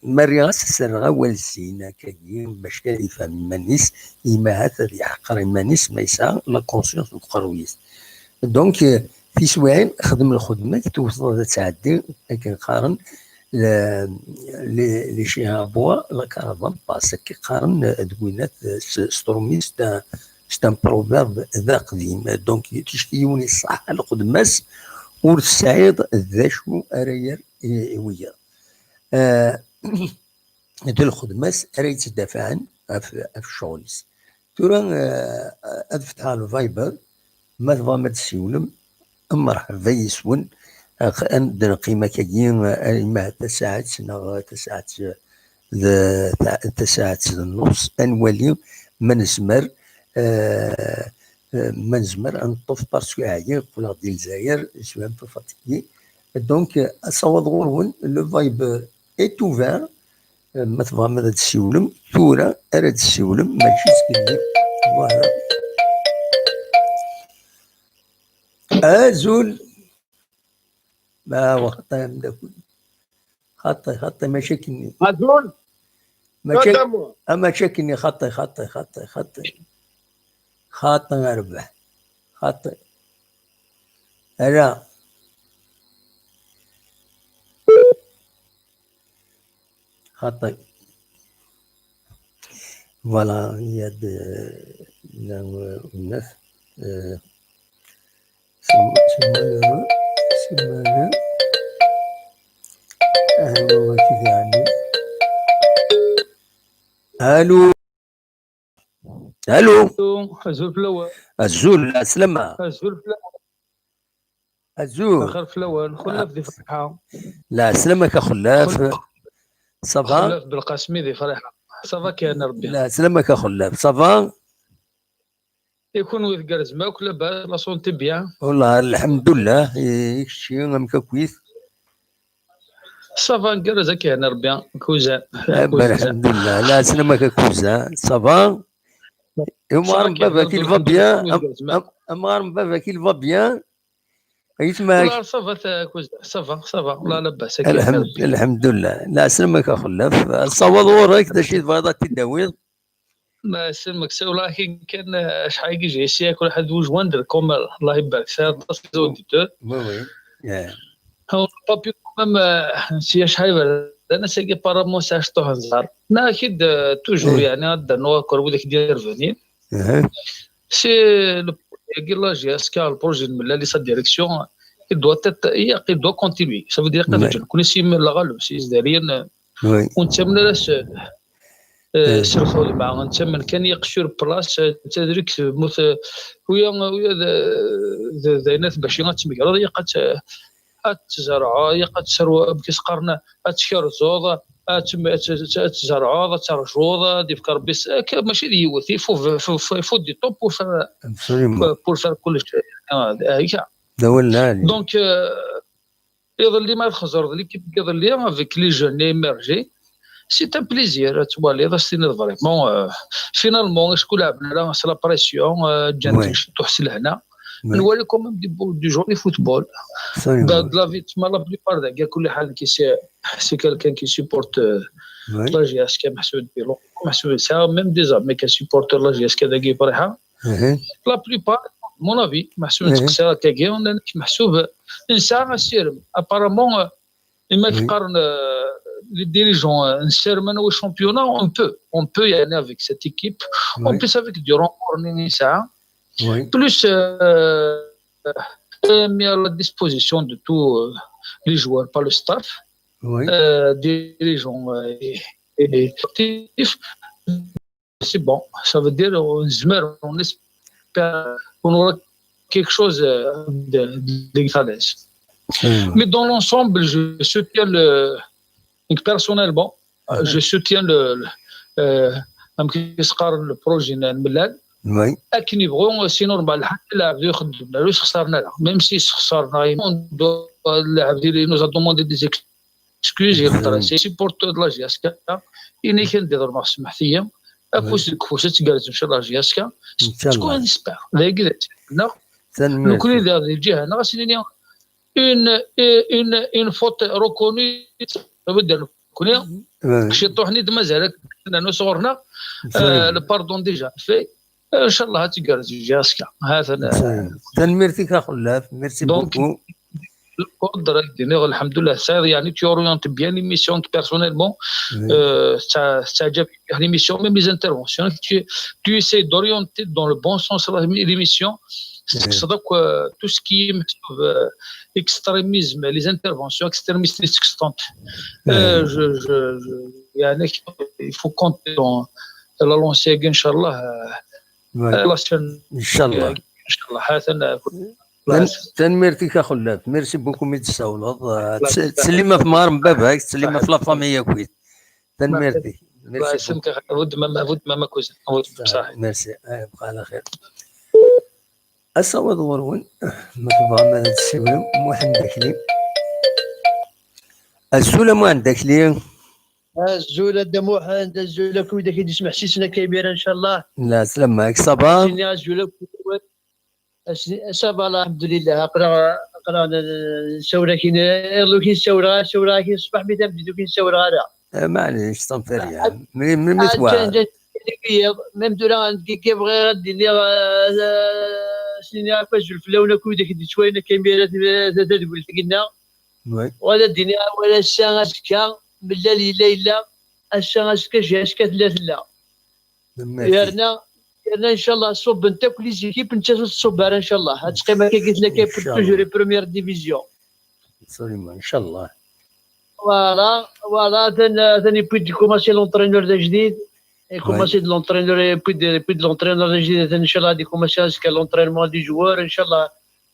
ma rriɣ-as ad s-rreɣ awal zzin akkagi, bac kan yefhem iman-is, imahat ad yeḥqer iman-is ma yesɛa la conscience deg uqerruy-is. Donc, euh, tiswiɛin, xdem lxedma-k, tewteḍ ad tɛeddi, akken qqaren, le, le, le chien aboie, la caravane passe, akken qqaren, euh, deg winat, euh, s, s trumit, c'est un, c'est un proverbe d aqdim. Donc, ticki yiwen iṣṣeḥ lxedma-s, ur tesɛiḍ d acu ara yerr i, i wiyaḍ. Eh, d lxedma-s ara yettdafaɛen ɣef, ɣef ccɣel-is. Tura, eh, ad fetḥeɣ le Viber, ma tebɣam ad tessiwlem, mreḥba yes-wen. Ax-, ad d-neqqim akkagi, eh, arma tasaɛet neɣ tasaɛet d, ta-, tasaɛet d nnuṣ, ad nwali ma nezmer, eh, eh, ma nezmer ad neṭṭef, parce que ɛyiɣ, qqleɣ di Lezzayer, je suis un peu fatigué. Donc, eh, asawaḍ ɣur-wen, le Viber est ouvert. Eh, ma tebɣam ad d-tessiwlem, tura ara d-tessiwlem, mačči zgelli. Voilà. Azul. Ah, wa xaṭi, ameddakel. Xaṭi, xaṭi, mačči akkenni. Azul. Mačči, ah, mačči akkenni, xaṭi, xaṭi, xaṭi, xaṭi. Xaṭi, a rrbeḥ. Xaṭi. Ala. Xaṭi. Voilà, il y a de, de, de, c'est, c'est malheureux, c'est malheureux. Ah, ouais, ouais, c'est bien. Allô ? Allô ? Allô, azul fell-awen. Azul, lɛeslama. Azul fell-awen. Azul. Axir fell-awen, Xellaf di Ferḥa. Lɛeslama-k a Xellaf. Xellaf. Ça va ? Xellaf Belqasmi di Ferḥa. Ça va, kan Rebbi. Lɛeslama-k a Xellaf. Ça va ? I kunwi tgerrzem akk, labas, la santé bien ? Wallah, lḥemdullah. I, i kečči, amek akkit ? Ça va, ngerrez, ad k-ihna Rebbi, kuzan. Eh ben, kuzan. Lḥemdullah. Lɛeslama-k a kuzan. Ça va ? Amɣar n baba-k, il va bien. Am-, am-, amɣar n baba-k, il va bien. Aytma-k. Wallah, ça va, ta-, kuzan. Ça va, ça va. Wallah, labas, ad k-ihna Rebbi. Lḥemdullah. Lɛeslama-k a Xellaf. Asawaḍ ɣur-k, d acu i tebɣiḍ ad t-id-tawiḍ ? Ma ssneɣ-k, walakin kan, eh, acḥal i yejri si yakk lḥed wujwan d lkumal, Allah ibarek, tesɛiḍ aṭas n auditeur. Oui, oui. Yeah. On n'a pas pu quand même, eh, si acḥal iberdan, ass-agi apparemment sɛiɣ ciṭuḥ n zzher. Nniɣ-ak-id, eh, toujours, yeɛni, ad d-rnuɣ akk ar wid ak-d-irevnin. C'est le projet-agi, la J S K, le projet n Mellal, sa direction, il doit être, il doit continuer. Ça veut dire, nekkni si la Guadeloupe, si Izzayriyen, ur nettamen ara s, eh, s lxedma, nettamen kan yeq sur place, eh, nettadrek tmut, eh, uya, uya d, d, d ayen at baci ad tmegreḍ, yeq ad t-, ad tzerɛeḍ, yeq ad tesserw, amek i s-qqaren, ad tkerzeḍ, ad tem-, ad t-, ad tzerɛeḍ, ad terjuḍ, ad d-ifk Rebbi s-, akka, mačči d yiwet, il faut, faut, faut, il faut du temps pour faire, pour, pour faire kullec. Ah, ah, ya. Donc, euh, iḍelli ma txeẓreḍ l'équipe n iḍelli avec les jeunes émergés, c'est un plaisir ad twaliḍ, ad s-tiniḍ vraiment, euh, finalement, acku lɛebn ara s la pression, euh, ǧǧan-ten ciṭuḥ s lehna. Nwali quand même des beaux, des jolis football. De, de la vie, ma la plupart dagi, kulli ḥal, qui c'est, c'est quelqu'un qui supporte, euh, la J S K, meḥsub depuis longtemps, meḥsub yesɛa même des amis qui supportent la J S K dagi Friḥa. La plupart, mon avis, meḥsub nettqeṣṣir akkagi, meḥsub nesɛa asirem. Apparemment, euh, imi k-qqaren, euh, les dirigeants, euh, nessarem ad nawi championnat, on peut, on peut, yeɛni, avec cette équipe, en plus avec du renfort-nni i nesɛa, plus, euh, euh, mis à la disposition de tous, euh, les joueurs, pas le staff, euh, dirigeants, euh, et, et sportifs. C'est bon, ça veut dire, on espère, on aura quelque chose, euh, de, de, de grave. Mais dans l'ensemble, je soutiens le, Donc, personnellement, euh, je soutiens le, le, euh, amek i s-qqaren, le projet n Mlal. Oui. Akken yebɣu, c'est normal, lḥal lɛebd ixeddem, ur s-xesren ara. Même si s-xesren, on doit, lɛebd, il nous a demandé des excuses, il est intéressé, supporter de la J S K. Ini kan di ḍelmeɣ, smeḥt-iyi. Afus deg ufus, ad tgerrez, inchallah, J S K. C'est ce qu'on espère. D ayagi d akken-nneɣ. Nekkni di lǧiha-nneɣ, ad s-nini une, une, une faute reconnue, nekkni, ciṭuḥ-nni d mazal akken, sɣur-neɣ, euh, le pardon déjà fait. Inchallah, ad tgerrez J S K. Ha-t-an. Tanemmirt-ik a Xellaf. Merci beaucoup. Donc, lḥemdullah, ça, yani, tu orientes bien l'émission, personnellement. Euh, ça, ça, l'émission, même les interventions, tu, tu essaies d'orienter dans le bon sens l'émission. C'est que, euh, tout ce qui est, euh, extrémisme, les interventions extrémistes, les extrêmes. Euh, je, je, je, yani, il faut compter dans la lancée, inchallah. Euh, la chaîne, inchallah. Inchallah. Tanemmirt-ik a Xellaf. Merci beaucoup mi d-tsawleḍ. Ttsellim ɣef temɣer n baba-k, ttsellim ɣef la famille akk. Tanemmirt-ik. Merci beaucoup. Ɣef weltma-m, ɣef weltma-m, a cousin. Ɣef weltma-m, ṣaḥit. Merci. Bqa ɛla xir. Asawaḍ ɣur-wen, ma tebɣam ad tessiwlem, Muḥend Akli. Azul a Muḥend Akli. Azul a Dda Muḥend, azul akk widak i d-ismeḥsisen akka imir, inchallah. La, sslam-ik, ça va? Azul akk. Ça va, alhamdulillah. Aql-aɣ, aql-aɣ n-, n-, nsawel akin, iḍelli kin ssawleɣ, ssawleɣ akin ṣṣbeḥ, mi tameddit ur kin ssawleɣ ara. Eh, maɛlic, tant pis. Melmi, melmi twɛaḍ? Même tura, nekki bɣiɣ ad d-iniɣ, eh, eh, ad s-iniɣ akk azul fell-awen akk widak i d-yettwalin akka imir, eh, tadwilt-agi-nneɣ. Oui. U ad d-iniɣ awal ass-a, azekka, Mlal yella, yella, ass-a, azekka, J S K tella, tella. Yerna, yerna, inchallah, ṣubbent akk les équipes, nettat ur tṣubb ara, inchallah. Ad teqqim akkagi tella kay pour toujours les premières divisions. Absolument, inchallah. Voilà, voilà, atan, atan yewwi-d, commencé l'entraîneur d ajdid. Yekkumaṣi-d l'entraîneur, yewwi-d, yewwi-d l'entraîneur d ajdid, atan, inchallah, ad yekkumaṣi azekka l'entraînement des joueurs, inchallah,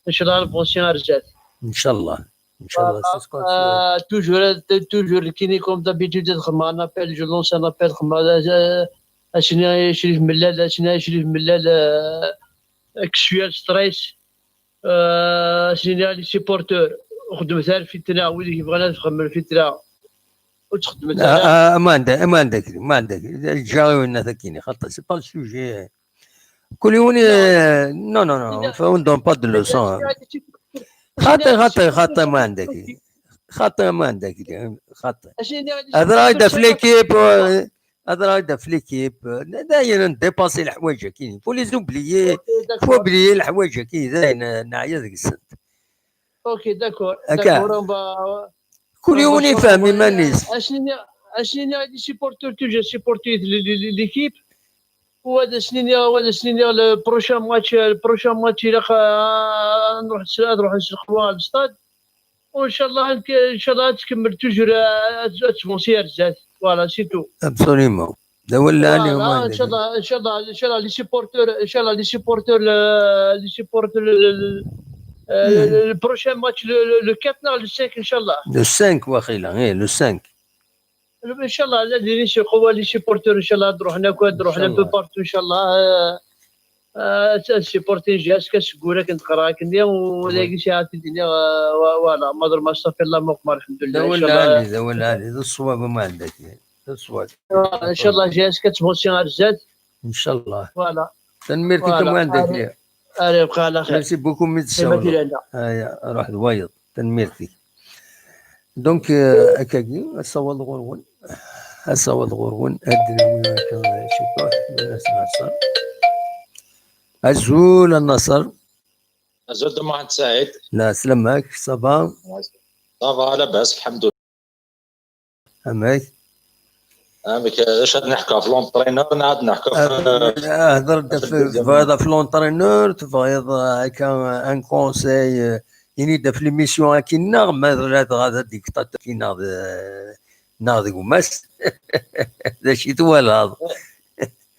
inchallah, ad nbunsi ar zdat. Inchallah. Inchallah, c'est ce qu'on souhaite. Euh, toujours, euh, toujours, nekkini, comme d'habitude, ad xedmeɣ un appel, je lance un appel, xedmeɣ, euh, ad s-iniɣ i Crif Mellal, ad s-iniɣ i Crif Mellal, euh, ad yeksu stress, euh, ad s-iniɣ i les supporters, ur xeddmet ara lfitna, wid i yebɣan ad xedmen lfitna, ur ttxeddmet ara. Ah, ah, ma ɛenda, ma ɛenda kra, ma ɛenda kra. Ǧǧiɣ i winna takini, xaṭer, c'est pas le sujet. Kul yiwen, euh, non, non, non, on fait, on donne pas de leçon, hein. Xaṭi, xaṭi, xaṭi, ma ɛenda kra. Xaṭi, ma ɛenda kra, xaṭi. Hḍeṛ-d ɣef l'équipe, euh, hḍeṛ-d ɣef l'équipe, euh, dayen, on dépasse leḥwayeǧ-agi. Faut les oublier, faut oublier leḥwayeǧ-agi, dayen, euh, neɛya deg-sent. Ok, d'accord. Akka. D'accord, on va, kul yiwen ifhem iman-is. Ad s-nini, ad s-nini i les supporters, toujours supporter l-, l-, l-, l'équipe. U ad as-nini, u ad as-nini, le prochain match, le prochain match, ilaq, ah, ad nruḥ s-, ad ruḥen s lqahwa ɣer le stade. U inchallah, ad k-, inchallah, ad tkemmel toujours, ah, ad, ad tbunsi ar zdat. Voilà, c'est tout. Absolument. D awal lɛali. Voilà, inchallah, inchallah, inchallah, les supporters, inchallah, les supporters, le, les supporters, le, le, le, euh, le, le prochain match, le, le, le quatre neɣ le cinq, inchallah. Le cinq, waqila, eh, le cinq. Inchallah, ad ilin s lqewwa les supporters, inchallah, ad ruḥen akk, ad ruḥen un peu partout, inchallah. Euh, euh, ad supporter J S K seg wur akken d-qqreɣ akkenni, u dagi sɛiɣ ad t-id-iniɣ, euh, wa-, voilà, ma d lmaṣtaf, yella muqma, alhamdulillah, d awal lɛali, d awal lɛali, d ṣṣwab, ma ɛenda kra. Voilà, inchallah, J S K ad tbunsi ar zdat. Inchallah. Voilà. Tanemmirt-ik a Muḥend Akli. Allez, bqa ɛla xir. Merci beaucoup, mi d-tsawleḍ. Aya, ruḥ d wayeḍ. Tanemmirt-ik. Donc, euh, akkagi, asawaḍ ɣur-wen. Asawaḍ ɣur-wen. Ad d-nawi akka ciṭuḥ, Lwennas Naṣer. Azul a Naṣer. Azul a Muḥend Saɛid. La, sslam-ik, ça va? Ça va, labas, alḥemdulillah. Amek? Amek, acu ad neḥku ɣef l'entraîneur, neɣ ad neḥku ɣef, ah, hḍeṛ-d ɣef, tebɣiḍ ɣef l'entraîneur, tebɣiḍ, ah, akka, un conseil, euh, ini-d ɣef l'émission akkin, neɣ ma d, ladɣa d adiktatur akkin, neɣ d, neɣ d gma-s? D acu i twalaḍ?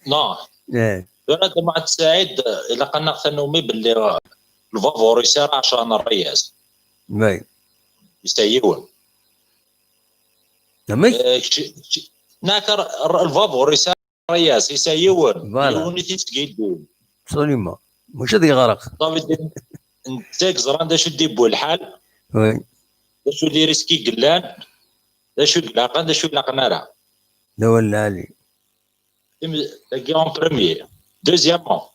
Non. Eh. Tura, a Muḥend Saɛid, ilaq ad naɣ tanumi belli, uh, lbabur yesɛa ɛecṛa n rrayas. Yesɛa yiwen. Amek? Kečč, kečč, nak lbabuṛ yesɛa rrayas, yesɛa yiwen. Voilà. Yiwen i t-yettgeddun. Absolument. Mačči ad yeɣreq. David, netta yeẓran d acu d-yewwi lḥal, Oui. d acu d iriski yellan, d acu ilaqen, d acu ilaqen ara. D awal lɛali. Dagi en premier. Deuxièmement,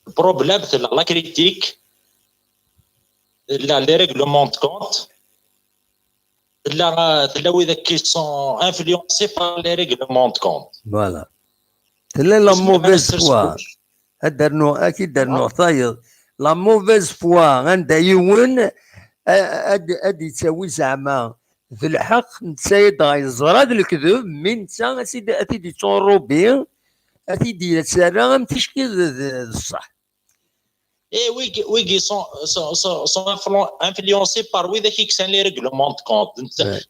le problème, c'est la, la critique, la, les règlements de compte, la, la, qui sont influencés par les règlements de compte. Voilà. Tella la mauvaise foi. Ad d-rnuɣ, ad k-id-rnuɣ tayeḍ. La mauvaise foi, anda yiwen ad d-yettawi zeɛma d lḥeqq, netta i dɣa yeẓra d lekdeb, mi netta ad t-id-yettṛubi, ad t-id-yettarra am ticki d ṣṣeḥ. Et oui, oui, ils sont, sont, sont, sont influencés par oui, qui sont les règlements de compte.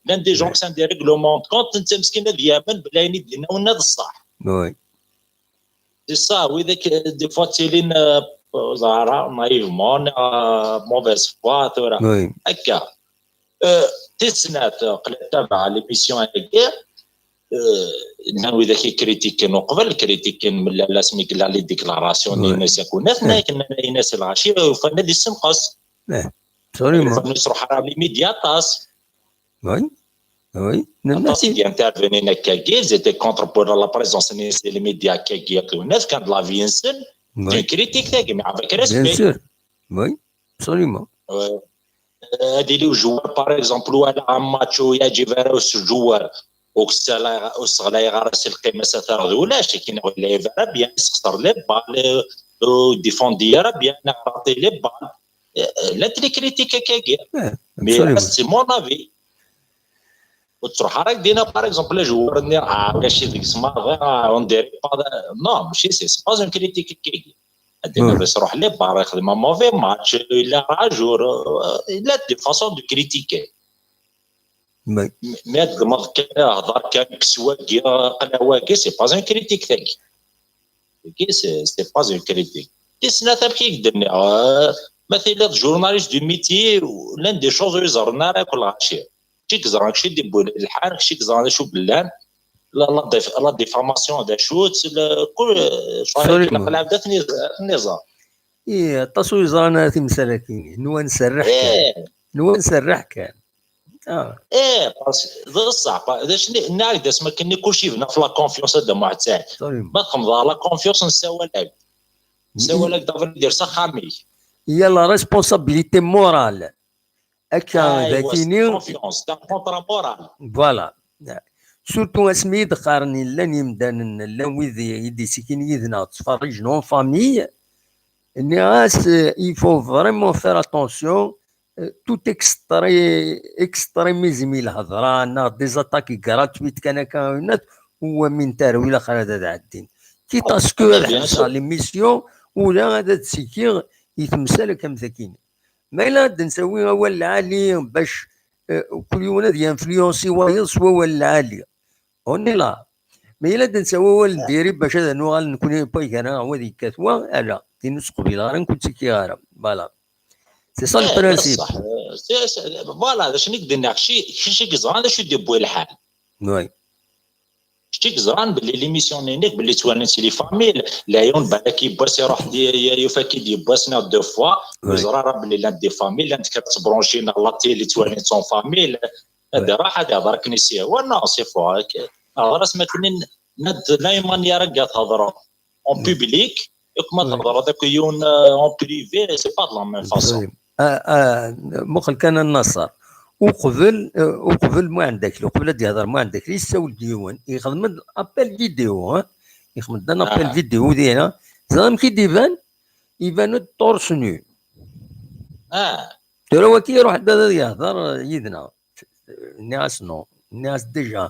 L'un des gens qui sont des règlements de compte, c'est ce qui nous dit, ben, ben, il dit, non, on a de ça. Oui. C'est ça, oui, des fois, c'est une, naïvement, mauvaise foi, tout ça. Oui. Tidet, qlent tabaɛ l'émission-agi, llan widak i kritiken uqbel, kritiken melmi yella les déclarations-nni-ines akk-nni, akken nnan-as lɣaci, ufan ad yessenqes. Absolument. Ur yesruḥ ara les médias aṭas. Oui. Oui. Aṭas i d-intervenin akkagi, ils étaient contre pour la présence-nni les médias akkagi, akken nnan kan de l'avis-nsen. C'est une critique, tagi, mais avec respect. Bien sûr. Oui. Absolument. Ad yili ujewwar, par exemple, wala un match ur yeɛǧib ara s ujewwar, ur seɣlayeɣ ara si lqima-s ad t-aɣeɣ ulac, akken ur yelɛib ara bien, yessexṣer les balles, ur défendi ara bien, neɣ raté les balles. Llant les critiques akkagi. Mais c'est mon avis. Ur tettruḥ ara dina, par exemple, ajewwar-nni, ah, ulac deg-s maḍi, ah, on dirait pas, non, mačči, c'est pas une critique akkagi. Ad d-nini bas ruḥ les balles, yexdem un mauvais match, il a raison, il a des façons de critiquer. Mais ad d-teddmeḍ kan, hḍer kan, kkes wagi, qleɛ wagi, c'est pas une critique, tagi. Tagi, c'est pas une critique. Tis snat, amek i k-d-nniɣ, ma tiliḍ journaliste du métier, llan des choses ur yeẓri ara akk lɣaci. Kečč i yeẓran, kečč i d-yewwin lḥal, kečč i yeẓran d acu yellan. La, la, la diffamation d acu-tt, kul, lɛebd ad ten-iẓer. Ih, aṭas ur yeẓran ara timsal-agi. Nwan serreḥ kan. Nwan serreḥ kan. Ih, parce que d ṣṣeḥ. D acu nniɣ-ak-d asmi akken kulci yebna ɣef la confiance a Dda Muḥ Saɛid. Ma txemmeḍ la confiance, nessawal-ak-d. Nessawal-ak-d, aver idir s axxam-ik. Il y a la responsabilité morale. Akka d akini. Voilà. Surtout asmi i d-qqaren llan yimdanen, llan wid i d-ittekkin yid-neɣ, ttferrijen en famille, nniɣ-as, il faut vraiment faire attention, tout extré-, extrémisme i lhedra neɣ des attaques gratuites kan akka, u amin tarwi ilaq ara ad ɛeddin. Quitte à ce que ad ḥebseɣ l'émission, ula ad d-ttekkiɣ i temsal akka am takini. Ma yella ad d-ntawi awal lɛali bac kul yiwen ad yinfluensi wayeḍ s wawal lɛali. On est là. Ma yella ad d-ntawi awal n diri bac ad nuɣal nekni pas gar-aneɣ wad yekkat wa, ala, tin ur s-qbileɣ ara, nekk ur ttekkiɣ ara. Voilà. C'est ça le principe. Voilà, d acu i k-d-nniɣ, kečč i yeẓran d acu i d-yewwi lḥal. Oui. Kečč i yeẓran belli l'émission-nni-inek belli ttwalin si les familles, lɛiyun balak yiwwas iruḥ-d, yufa-k-id yiwwas neɣ deux fois, ur yeẓri ara belli llant des familles, llant kra ttbranchint neɣ la télé ttwalin-tt en famille. Ad iruḥ ad ihder akken i s-yehwa, non, c'est faux. Hder-as ma akken, la manière akka thedreḍ en public, akk ma thedreḍ akk yiwen en privé, c'est pas de la même façon. Muqel kan a Naṣer. Uqbel, uqbel Muḥend Akli, uqbel ad d-yehder Muḥend Akli, yessawel-d yiwen, yexdem-d appel vidéo, yexdem-d un appel vidéo dina, teẓra amek i d-iban? Iban-d torse nu. Tura waki iruḥ-d ad yehder yid-neɣ. Nniɣ-as non. Nniɣ-as déjà.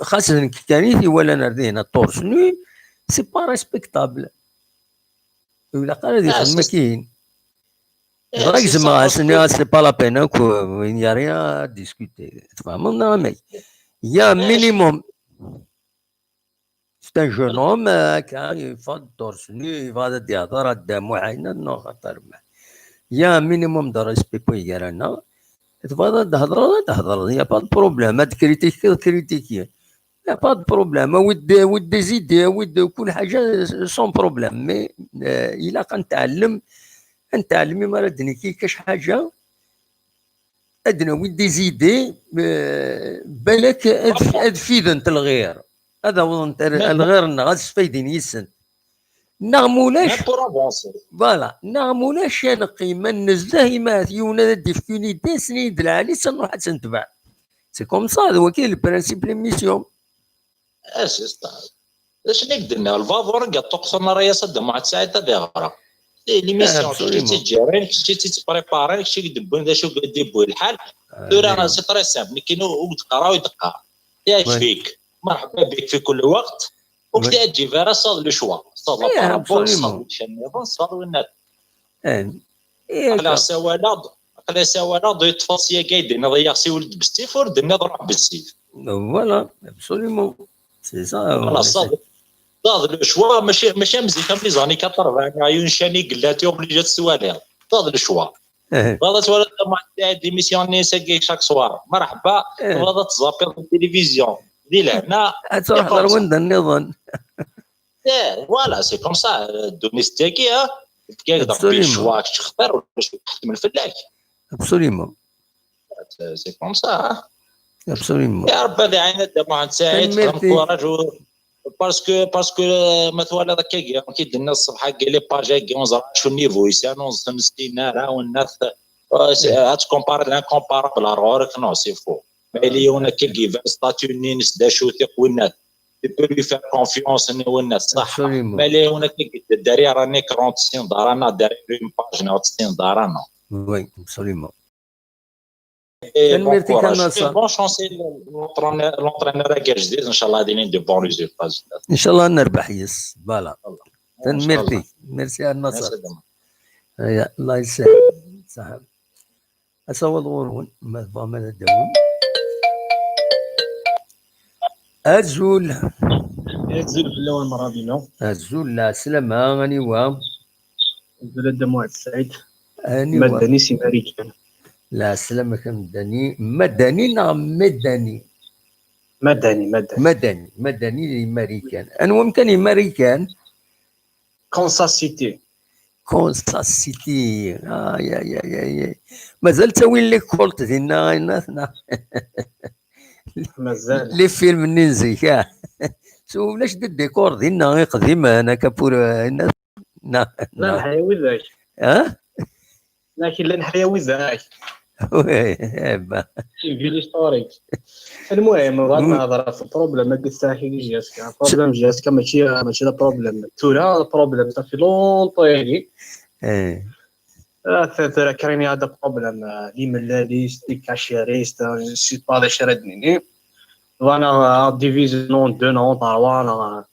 Xas d nekk kan i t-iwalan ar dihna torse nu, c'est pas respectable. Ur ilaq ara ad yexdem akin. Dɣa gezmeɣ-as, nniɣ-as c'est pas la peine akk, il n'y a rien à discuter. Tfehmeḍ neɣ amek? Il y a un minimum. C'est un jeune homme, akka, yeffeɣ-d torse nu, yebɣa ad d-yehder, ad d-amuḥ, ayen, non, xaṭer ma. Il y a un minimum de respect pour gar-aneɣ. Tebɣiḍ ad d-hedreḍ, ad d-hedreḍ, y a pas de problème. Ad kritikiḍ, kritiki. Y a pas de problème. Awi-d, awi-d des idées, awi-d kul ḥaǧa sans problème. Mais euh, ilaq ad nteɛlem, ad nteɛlem imi ara d-nekki kac ḥaǧa, ad d-nawi des idées, euh, balak ad, ad fident lɣir. Ad awḍent ar lɣir-nneɣ, ad sfayden yis-sent. Neɣ mulac, voilà, neɣ mulac ad neqqim ad nezzeh imi ahat yiwen ad d-ifk une idée, asen-iyi-d lɛali, s nruḥ ad tt-netbeɛ. C'est comme ça, d waki le principe l'émission. Ah, c'est ça. D acu i k-d-nniɣ, lbabuṛ i yeṭṭuqten ara yas ad d-muɛad Saɛid ad iɣra. L'émission, kečč i tt-iǧǧaren, kečč i tt-ittpréparen, kečč i k-d-wwin d acu i d-iwwi lḥal. Tura, c'est très simple, nekkini ur d-qqareɣ, ur d-qqar. Yeɛjeb-ik, merḥba bik fi kulli weqt. Ur k-teɛǧib ara, saḍ le choix. Saḍ la parabole, saḍ le chaîne niḍen, saḍ winna. Aql-aɣ sawaleɣ-d, aql-aɣ sawaleɣ-d, yeṭṭef-as yagi ay d-inniḍ i aɣ-siwel-d bessif, ur d-nniḍ ruḥ bessif. Voilà, absolument. C'est ça. Voilà, saḍ, saḍ le choix, mačči, mačči am zik, am les années quatre-vingts, neɣ yiwen cani yella, t'es obligé ad t-twaliḍ. Saḍ le choix. Tebɣiḍ ad twaliḍ tamuɛent taɛid émission-nni ass-agi chaque soir. Merḥba, tebɣiḍ ad tẓapiḍ la télévision. Di lehna. Ad truḥeḍ ɣer wanda nniḍen. Eh, voilà, c'est comme ça. Ddunit-agi, ha? Tefka-k-d Rebbi ccwa, kečč xtir, ulac ḥetmen fell-ak. Absolument. C'est comme ça, ha? Absolument. Ya Rebbi, ad iɛin a Dda Muḥend Saɛid, encourage. Parce que, parce que, euh, ma twalaḍ akkagi, amek i d-tenniḍ ṣṣbeḥ-agi, les pages-agi, ur neẓra acu niveau-is, ur neẓra ara, wennat, euh, ad tcompareḍ l'incomparable ar ɣur-k, non, c'est faux. Ma yella yiwen akkagi, iban États-Unis-ines d acu-t, wennat. Tu peux lui faire confiance, wennat, ṣaḥḥa. Absolument. Ma yella yiwen akkagi, derrière un écran, ur tessineḍ ara, neɣ derrière une page, neɣ ur tessineḍ ara, non. Oui, absolument. Et bon courage. Et bonne chance, l'entraîneur, l'entraîneur-agi ajdid, ncallah ad ilin de bons résultats. Ncallah ad nerbeḥ yes. Voilà. Tanemmirt-ik. Merci a Naṣer. Aya, Allah yesahel. Ṣaḥa. Asawaḍ ɣur-wen, ma tebɣam ad d-tawim. Azul. Azul fell-awen merra-inu. Azul, lɛeslama, aniwa? Azul a Dda Muɛad Saɛid. Aniwa? Madani si Marikan. Lɛeslama-k a Madani. Madani neɣ Medani? Madani, Madani. Madani, Madani di Marikan. Anwa amkan i Marikan? Kansas City. Kansas City. Ay, ay, ay, ay, ay. Mazal ttawin les Colts dinna, ay, neɣ? Mazal. Les films-nni n zik, ah. So, ulac des décors dinna iqdimen, akka pour, euh, neɣ, neɣ. Llan ḥya widak. Ah? Llan ḥya widak. Oui, eh ben. C'est une ville historique. المهم، بغيت نهضر في البروبليم هاد الساعة كي جي اس كا. بروبليم جي اس كا ماشي، ماشي لا بروبليم. ثورة بروبليم، صافي لونطو يعني. Eh. آه، ث-، ثورة كريني هذا بروبليم. آه، لي ملاليست، لي كاشيريست، آه، جو سي با لي شرد نيني. وانا، آه، ديفيزي نون دو نون، تروا، انا، آه،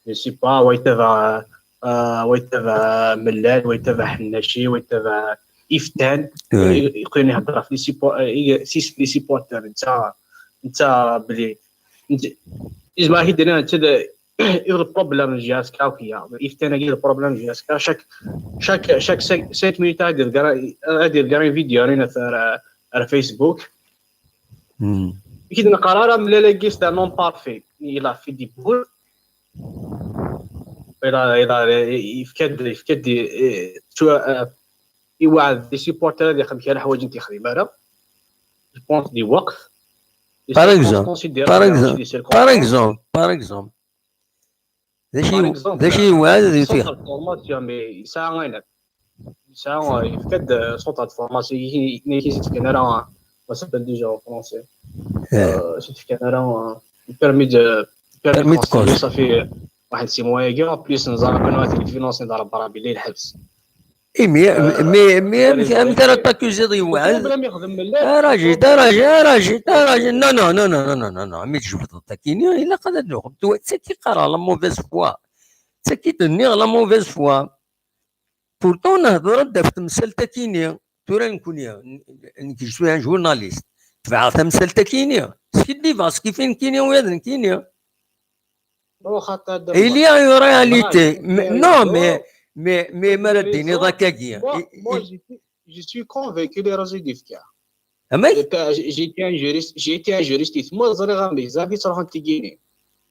جو سي با، ويتابع، آه، ويتابع ملال، ويتابع حناشي، ويتابع إفتان. Oui. يقولون يهضر في لي سيبو-، آه، إيه، سي-، لي سيبورتور، انت، انت بلي، انت، اسمع، هي دينا، انت د-، إيه البروبليم جي اس كا وكيا. إفتان، إيه البروبليم جي اس كا. شاك، شاك، شاك سانك، سانك مينيت غادي يلقى، غادي يلقى فيديو علينا في، على، على فيسبوك. كي نقرا راه ملي لا كيس دا نون بارفي، إلا في دي بول. إلا، إلا يفكد، يفكد، إيه، تو، آه، يوعد لي سيبورتر هذه يخدم كاع الحوايج انت يخدم هذا. جو بونس دي وقت. Par exemple, par exemple, par exemple. D acu, d acu yewɛed ad yutix? Formasyon, mais yesɛa ayen. Yesɛa, yefka-d, euh, centre de formation, i, i, i s-d-fkan ara, on s'appelle déjà en français. Euh, s-d-fkan ara, euh, permis de, permis de conduire, ça fait, euh, واحد six mois-agi, en plus, نزار كنا في الفينانس، نزار برا بلي الحبس. إي، مي، مي، مي، أمك، أمك راه تاكوزيض يوعد. راجل، راجل، راجل، راجل. Non, non, non, non, non, non, non. Mais je voudrais taquiner, il a قاعد نخدم. تو، c'est qui قرا la mauvaise foi. C'est qui tenir la mauvaise foi. Pourtant, نهضر دابا في تمثال تاكيني. ترى نكون يا-، ن-، ن-، je suis un journaliste. تبع تمثال تاكيني. سكي ديفا، سكي فين كيني ويا ذن كيني. Il y a une réalité. Non, mais, mais, mais, ما راه ديني ضاكاكيا. Moi, moi, je suis, je suis convaincu les réseaux d'Ifka. J'étais un juriste, j'étais un juriste i tmurt, ẓriɣ amek zɛaf i ttruḥunt tigini.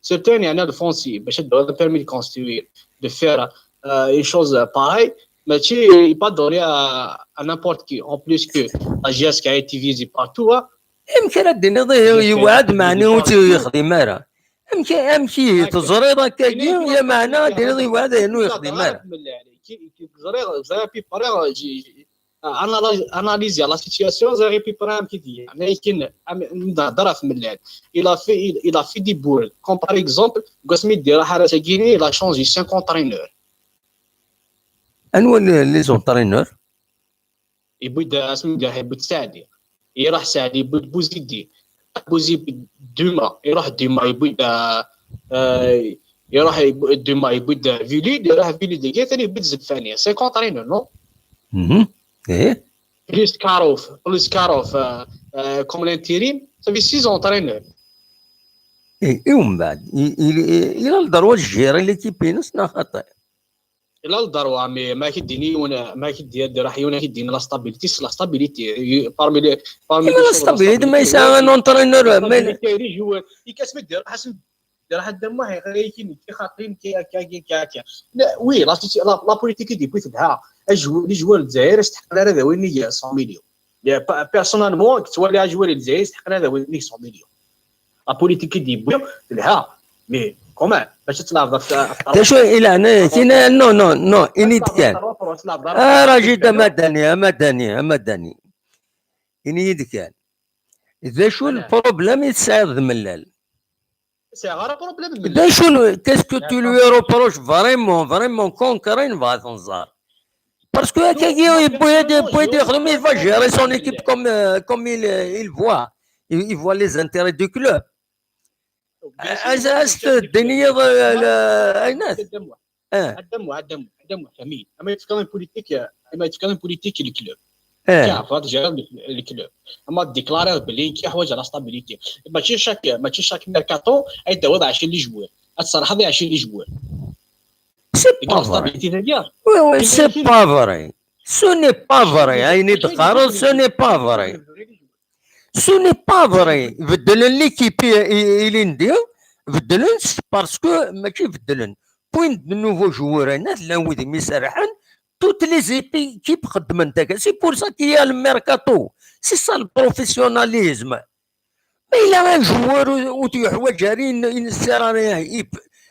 Surtout يعني الفونسي باش تدور le permis de construire, de faire euh, une chose pareille, ماشي pas donné à, à n'importe qui. En plus que la G S K a été visée partout. Hein. Amek ara d-tiniḍ ih yewɛed meɛna ur tt-yexdim ara? Amek amek ihi teẓriḍ akkagi ya meɛna ad d-tiniḍ yewɛed ayen ur yexdim ara? Ẓriɣ ẓriɣ à peu près analyser la situation, ẓriɣ à peu près amek i d-yella. Akken nehder ɣef Mellal, il a fait il a fait des bourdes, comme par exemple deg wasmi d-iruḥ ar ass-agi, il a changé cinq entraîneurs. Anwa les entraîneurs? Yewwi-d asmi d-iruḥ yewwi-d Saɛdi, iruḥ Saɛdi yewwi-d Bouzidi, Bouzidi Duma, iruḥ Duma yewwi-d iruḥ Duma yewwi-d Vilid, iruḥ Vilid dagi atan yewwi-d Zelfani. Cinq entraîneurs, non? Ih. Plus Karouf, plus Karouf comme l'intérim, ça fait six entraîneurs. I umbeɛd ila le droit de gérer l'équipe-ines neɣ xaṭi? Il a le droit, mais ma k-d-ini yiwen, ma k-d-iruḥ yiwen ad k-d-ini la stabilité, c'est la stabilité. Parmi les, parmi les la stabilité, ma yesɛa un entraîneur, mais les joueurs, il casse mes deux, Hassan راح الدم واحد يخليك كي خاطين كي كي كي كي. Oui, la, la, la politique دي بويت بها. Les joueurs الجزائر يستحقون هذا وين cent millions. Personnellement كنت تولي joueur الجزائر يستحقون هذا وين cent millions. La politique دي بويا تلها. Mais quand même باش تلعب. شو الى انا كاين non non non اني كان. اه راجي ما داني ما داني ما داني. اني كان. اذا شو le problème يتسعد ملال؟ اذا شو qu'est-ce que tu lui reproches vraiment vraiment كونكرين بغا تنزار؟ Parce que هكاكي يبغي يبغي يخدم, il va gérer son équipe comme comme il il voit, il voit les intérêts du club. As as تدنيض ايناس. عدم عدم عدم فهمين اما يتكلم بوليتيك اما يتكلم بوليتيك الكلوب. كيعرف هذا جاب الكلوب اما ديكلاري بلي كيحواج على stabilité. ماشي chaque ماشي chaque mercato اي داوض عشرين les joueurs. الصراحه عشرين les joueurs. C'est pas vrai. Oui, oui, c'est pas vrai. Ce n'est pas vrai. اين تقارن, ce n'est pas vrai. Ce n'est pas vrai. Beddlen l'équipe ilindi, beddlen parce que ماشي beddlen. Point de nouveaux joueurs هنا, llan wid i mi-serrḥen, toutes les équipes xeddment akka. C'est pour ça qu'il y a le mercato. C'est ça le professionnalisme. Mais il a un joueur ur t-yeḥwaǧ ara, il ne sert à rien.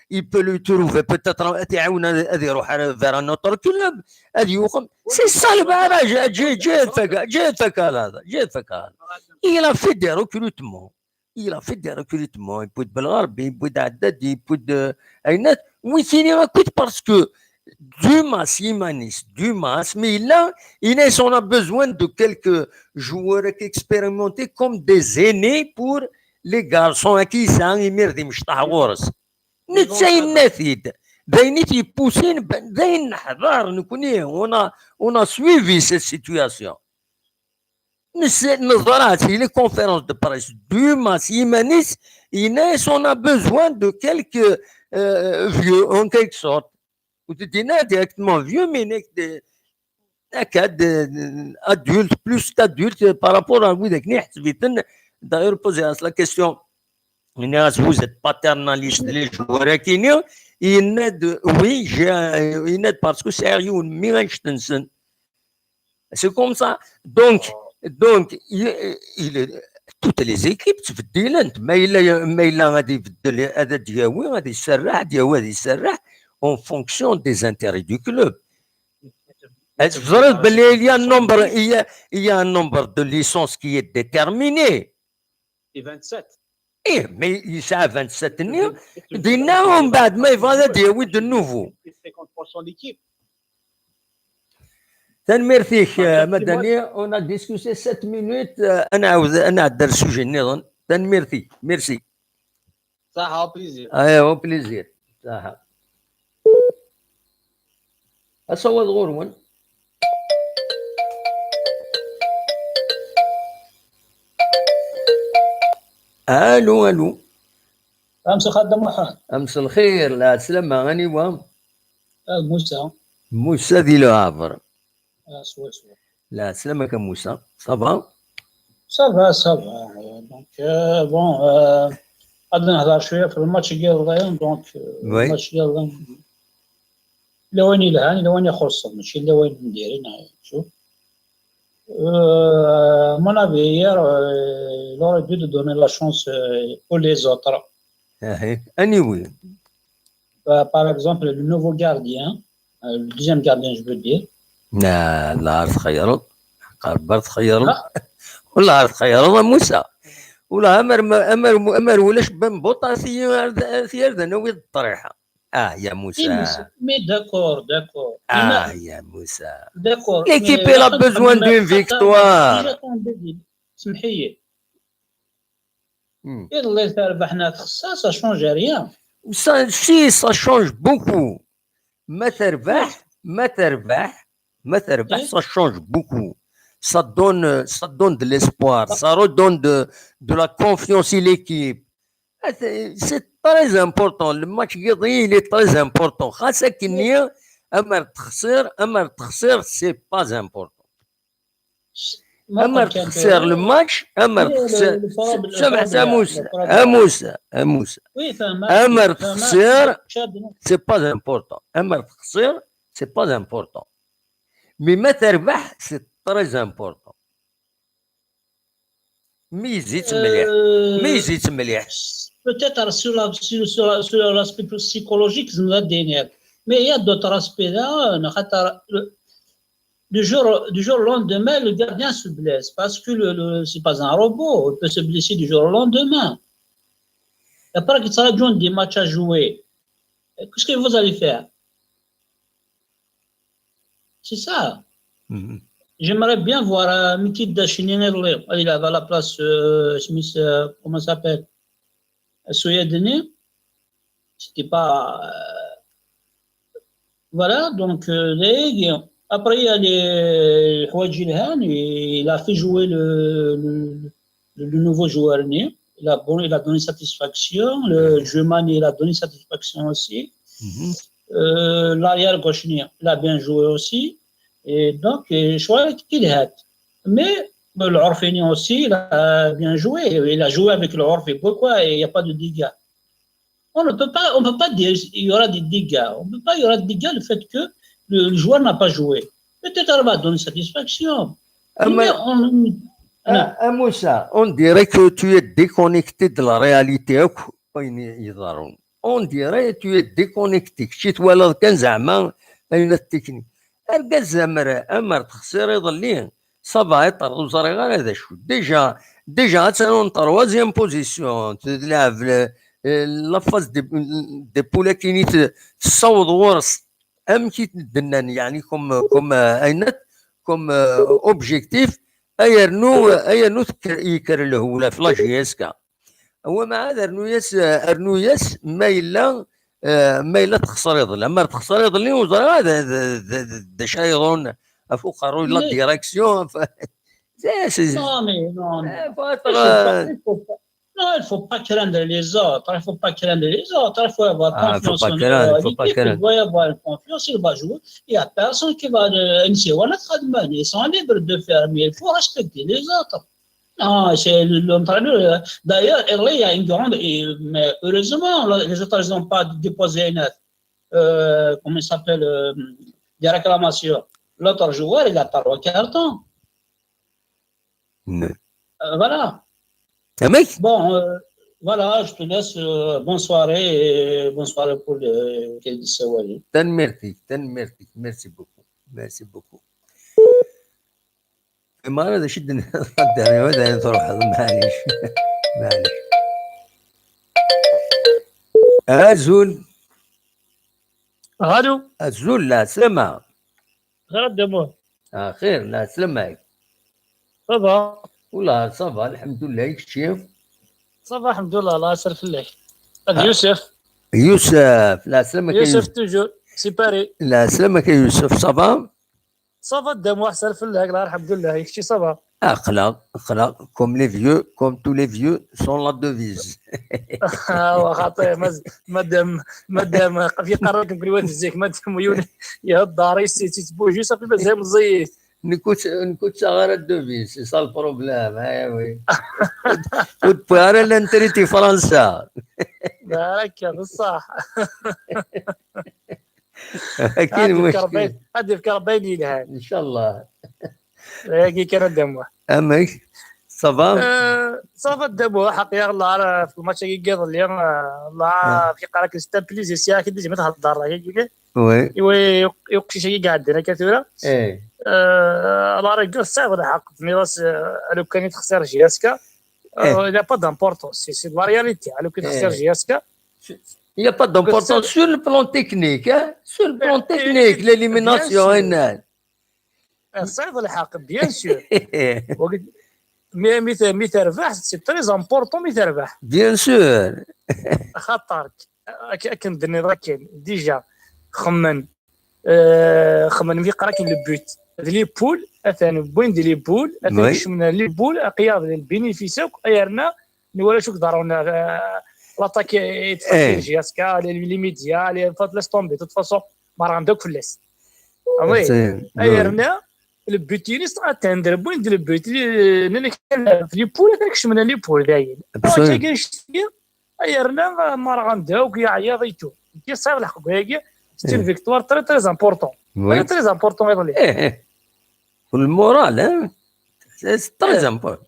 Il peut lui trouver peut-être ad t-iɛawen ad iruḥ vers un autre club, ad yuɣal. C'est ça le barrage. Ǧǧet-t akka, ǧǧet-t akka. Il a fait des recrutements. Il a fait des recrutements. Yewwi-d Belɣerbi, yewwi-d Ɛeddadi, yewwi-d Ɛinat. Wi tini akk parce que Dumas yiman-is, Dumas mi yella, il a besoin de quelques joueurs expérimentés comme des aînés pour les garçons. Ad k-yesɛa imir d imecṭaḥ ɣur-s. Netta yenna-t-id. D ayen i t-yeppusin, d ayen neḥḍer nekni. On a, on a suivi cette situation. Neẓra-tt i les conférences de presse. Dumas yiman-is yenna-as on a besoin de quelques euh, vieux en quelque sorte. Ur t-id-yenna directement vieux, mais nekk d akka d adulte, plus qu'adulte par rapport à wid akken iḥseb-iten. D'ailleurs poser-as la question, yenna-as vous êtes paternaliste les joueurs akini? Yenna-d oui, yenna-d parce que sɛiɣ yiwen mmi annect-nsen. C'est comme ça. Donc, donc il, il, toutes les équipes ttbeddilent. Ma yella, ma yella ad ibeddel, ad d-yawi, ad iserreḥ, ad yawi, ad iserreḥ, en fonction des intérêts du club. Teẓriḍ belli il y a un nombre, il y a, il y a un nombre de licences qui est déterminé. Les vingt-sept. Ih, mais yesɛa vingt-sept-nni, dinna umbeɛd ma yebɣa ad d-yawi de nouveau. Tanemmirt-ik, Madani. On a discuté sept minutes. Ad nɛawed ad nɛeddi ar sujet nniḍen. Tanemmirt-ik. Merci. Saḥa, au plaisir. Au plaisir. Saḥa. Asawaḍ ɣur-wen. Alu, alu. Amsa xaddam Muḥend. Amsa lxir, lɛeslama, aniwa? Musa. Musa di Leɛber. Lɛeslama-k a Musa, ça va? Ça va, ça va. Euh, Donc, euh, bon, euh, ad nehḍer cwiya ɣef lmatch n yiḍelli, donc, euh, Oui. Lmatch n yiḍelli. Lawan yelhan, lawan ixuṣṣen, mačči lawan n diri, neɣ, tu vois. Euh, à mon avis, hier, euh, il aurait dû de donner la chance euh, aux les autres. Ahi. Anyway. Bah, par exemple, le nouveau gardien, euh, le deuxième gardien, je veux dire. Na, la ar txeyyreḍ. Qerber txeyyreḍ. Wala ar txeyyreḍ a Musa. Wala amer, amer, amer ulac Ben Bota si ar tiyerda nawi ṭṭriḥa. Ah, ya Musa. Mais d'accord, d'accord. Ah, ya Musa. D'accord. L'équipe, elle a besoin d'une victoire. Iḍelli terbeḥ neɣ texṣer, ça change rien. Ça, si, ça change beaucoup. Ma terbeḥ, ma terbeḥ, ma terbeḥ, ça change beaucoup. Ça donne, ça donne de l'espoir, ça redonne de, de la confiance à l'équipe. Ah, c'est très important. Le match, il est très important. Xas akken, amer texṣer, amer texṣer, c'est pas important. Amer texṣer le match, amer texṣer. Sameḥ a Musa, a Musa, a Musa. Amer texṣer, c'est pas important. Amer texṣer, c'est pas important. Mais ma terbeḥ, c'est très important. Mais c'est mliḥ. Mais c'est mliḥ. Peut-être sur la, sur, sur la, sur l'aspect psychologique, mais il y a d'autres aspects là. Du jour, du jour au lendemain, le gardien se blesse parce que le, le c'est pas un robot, il peut se blesser du jour au lendemain. Et après, il sera des matchs à jouer. Qu'est-ce que vous allez faire? C'est ça. Mm -hmm. J'aimerais bien voir euh, Miki Dachini, il avait à la place euh, Smith, euh, comment ça s'appelle? Soyadini. C'était pas. Euh, voilà, donc, euh, les, après, il y a les Houadji Elhan, il a fait jouer le, le, le nouveau joueur né. Il a, bon, il a donné satisfaction. Le Jumani, il a donné satisfaction aussi. Mm -hmm. euh, L'arrière-gauche, il a bien joué aussi. Et donc, je crois qu'il est. Mais le Orfini aussi, il a bien joué. Il a joué avec le Orfi. Pourquoi il n'y a pas de dégâts? On ne peut pas, on peut pas dire qu'il y aura des dégâts. On ne peut pas, il y aura des dégâts le fait que le, le joueur n'a pas joué. Peut-être elle va donner satisfaction. Mais on, a Musa, on dirait que tu es déconnecté de la réalité. On dirait tu es déconnecté. Kečč twalaḍ kan zeɛma ayen technique. Argaz, amer, amer texṣer iḍelli, ça va être, ur ẓriɣ ara d acu. Déjà, déjà, attan en troisième position, tleɛɛeb la phase des poules, akken i tessaweḍ ɣur-s, amek i d-nnan, yeɛni, comme, comme, ayen, comme objectif, ayernu, ayernu yekker lehwul ɣef la J S K. Wa mɛad, rnu-yas, rnu-yas ma yella, ma yella texṣer iḍelli. Amer texṣer iḍelli, ur ẓriɣ d acu ay iḍerrun ɣef uqerruy, la direction. Non, mais non, non. Non, il ne faut pas craindre les autres. Il ne faut pas craindre les autres. Il faut avoir confiance en l'équipe. Il faut avoir confiance. Il va jouer. Il n'y a personne qui va. Ils sont libres de faire, mais il faut respecter les autres. Ah, c'est l'entraîneur. D'ailleurs, il y a une grande. Mais heureusement, les autres, ils n'ont pas déposé une. Euh, comment il s'appelle euh, Des réclamations. L'autre joueur, il a trois cartons. Euh, voilà. Bon, euh, voilà, je te laisse. Euh, bonne soirée et bonne soirée pour le Kédi Sawali. Tanemmirt-ik, tanemmirt-ik. Merci beaucoup. Merci beaucoup. Imara d acu d-nniḍ? Dani, dani truḥeḍ, maɛlic. Maɛlic. Azul. Allô. Azul, lɛeslama. Xir a Dda Muḥ. Axir, lɛeslama-k. Ça va. Wala, ça va, lḥemdullah, i kečči? Ça va, lḥemdullah, Allah yesser fell-ak. D Yusef. Yusef, lɛeslama-k a Yusef. Yusef toujours, c'est Paris. Lɛeslama-k a Yusef, ça va? Ça va, Dda Muḥ, yesser fell-ak, lḥemdullah, i kečči ça va. Aql-aɣ, aql-aɣ, comme les vieux, comme tous les vieux, sont la devise. Awa xaṭi, madame, madame, yeqqar-aken kul wa zik, madame yiwen ihedder, yettbuji, safi mazal meẓẓiyit. Nekk ur tt-, nekk ur ttaɣ ara devise, c'est ça le problème. Ah oui. Ur d-wwiɣ ara l'intérêt i Fransa. Baraka, bessah. Akin Ad yefk muckel. Rebbi, ad yefk Rebbi ayen yelhan. Inchallah. Dagi kan a Dda Muḥ. Amek? Ça va? Euh, ça va Dda Muḥ, ḥaq ya Allah, ara fi lmatch-agi n yiḍelli, euh, Allah, Ah. fi qaraq c'est un plaisir, si akken dizem thedder, akken. Oui. Iwa, i uqcic-agi iɛeddan akka tura. Eh. Euh, alors, regarde, c'est vrai, ḥaq, mais là, c'est, euh, le candidat Serge Yaska, Eh. euh, il n'y a pas d'importance, c'est, c'est de la réalité, hein, le candidat Eh. Serge Yaska. Il n'y a pas d'importance sur le plan technique, hein? Sur le plan Eh, eh, technique, bien l'élimination, sûr. hein. Ah, c'est vrai, ḥaq, bien sûr. Mais, mais, mais terbeḥt, c'est très important, mais terbeḥt. Bien sûr. Xaṭer, ak-, akken d-tenniḍ akken, déjà, xemmen, euh, xemmen mi yeqra akken le but. D les poules, atan wwin-d les poules, atan Oui. kecmen les poules, aqiyad d le bénéfice akk, ay yerna, nwala acu k-ḍerrun, euh, l'attaque i Eh. J S K, les, les médias, les, laisse tomber, de toute façon, merɣen-d akk fell-as. Ah oui. C'est- Ay yerna, le but-ines, atan d wwin-d le but, les, les, les poules, atan kecmen les poules, dayen. Absolument. Ay yerna, merɣen-d akk, yeɛya et tout. Nekk sɛiɣ lḥeqq deg wayagi, c'est une Eh. victoire très, très important. Oui. Très, très important iḍelli. Eh, eh. Pour le moral, hein? C'est c'est très Eh. important.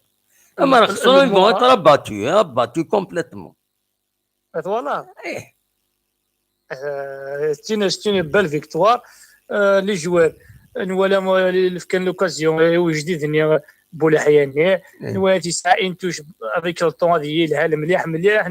Le- Amar le xesren, ils vont moral. Être abattus, hein, abattus complètement. Et voilà. Eh. Euh, c'est une, c'est une belle victoire. Euh, les joueurs, nwala, euh, les, les, l'occasion, euh, وجديد, euh, Boulahiani, Eh. nwala yesɛa une touche avec le temps, هذه هي الحالة مليح، مليح.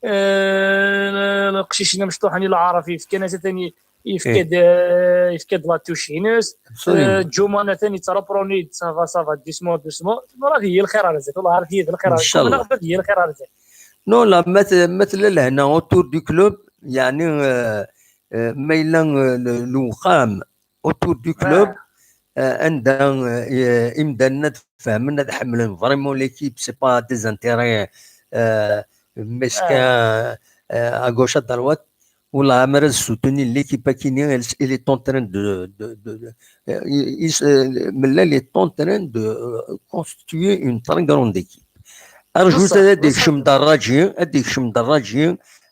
Euh, القشيشين مشطوحين العرفي، كان ثاني يفكد، آه، يفكد la touche-ines. Absolument. آه، جومان ثاني ترابروني، ça va، ça va، doucement، doucement. هذه هي الخير على زيت، والله هذه هي الخير على إن شاء زيت. الله. هذه هي الخير على زيت. Non, la مثل مثل لهنا autour du club, يعني, آه، آه، ما يلا, آه، ال-, الوخام autour du club, آه، عندها, آه، إمداننا تفهمنا تحملن vraiment l'équipe, c'est pas des intérêts, آه، مسكين, آه، à gauche, à droite. والله عامر soutenir l'équipe كيني, il, il est en train de, de, de, de, euh, il, il, euh, ملا, il est en train de, euh, constituer une très grande équipe. أرجو بصح، هذا بصح. يكشم دراجي, هذا يكشم دراجي,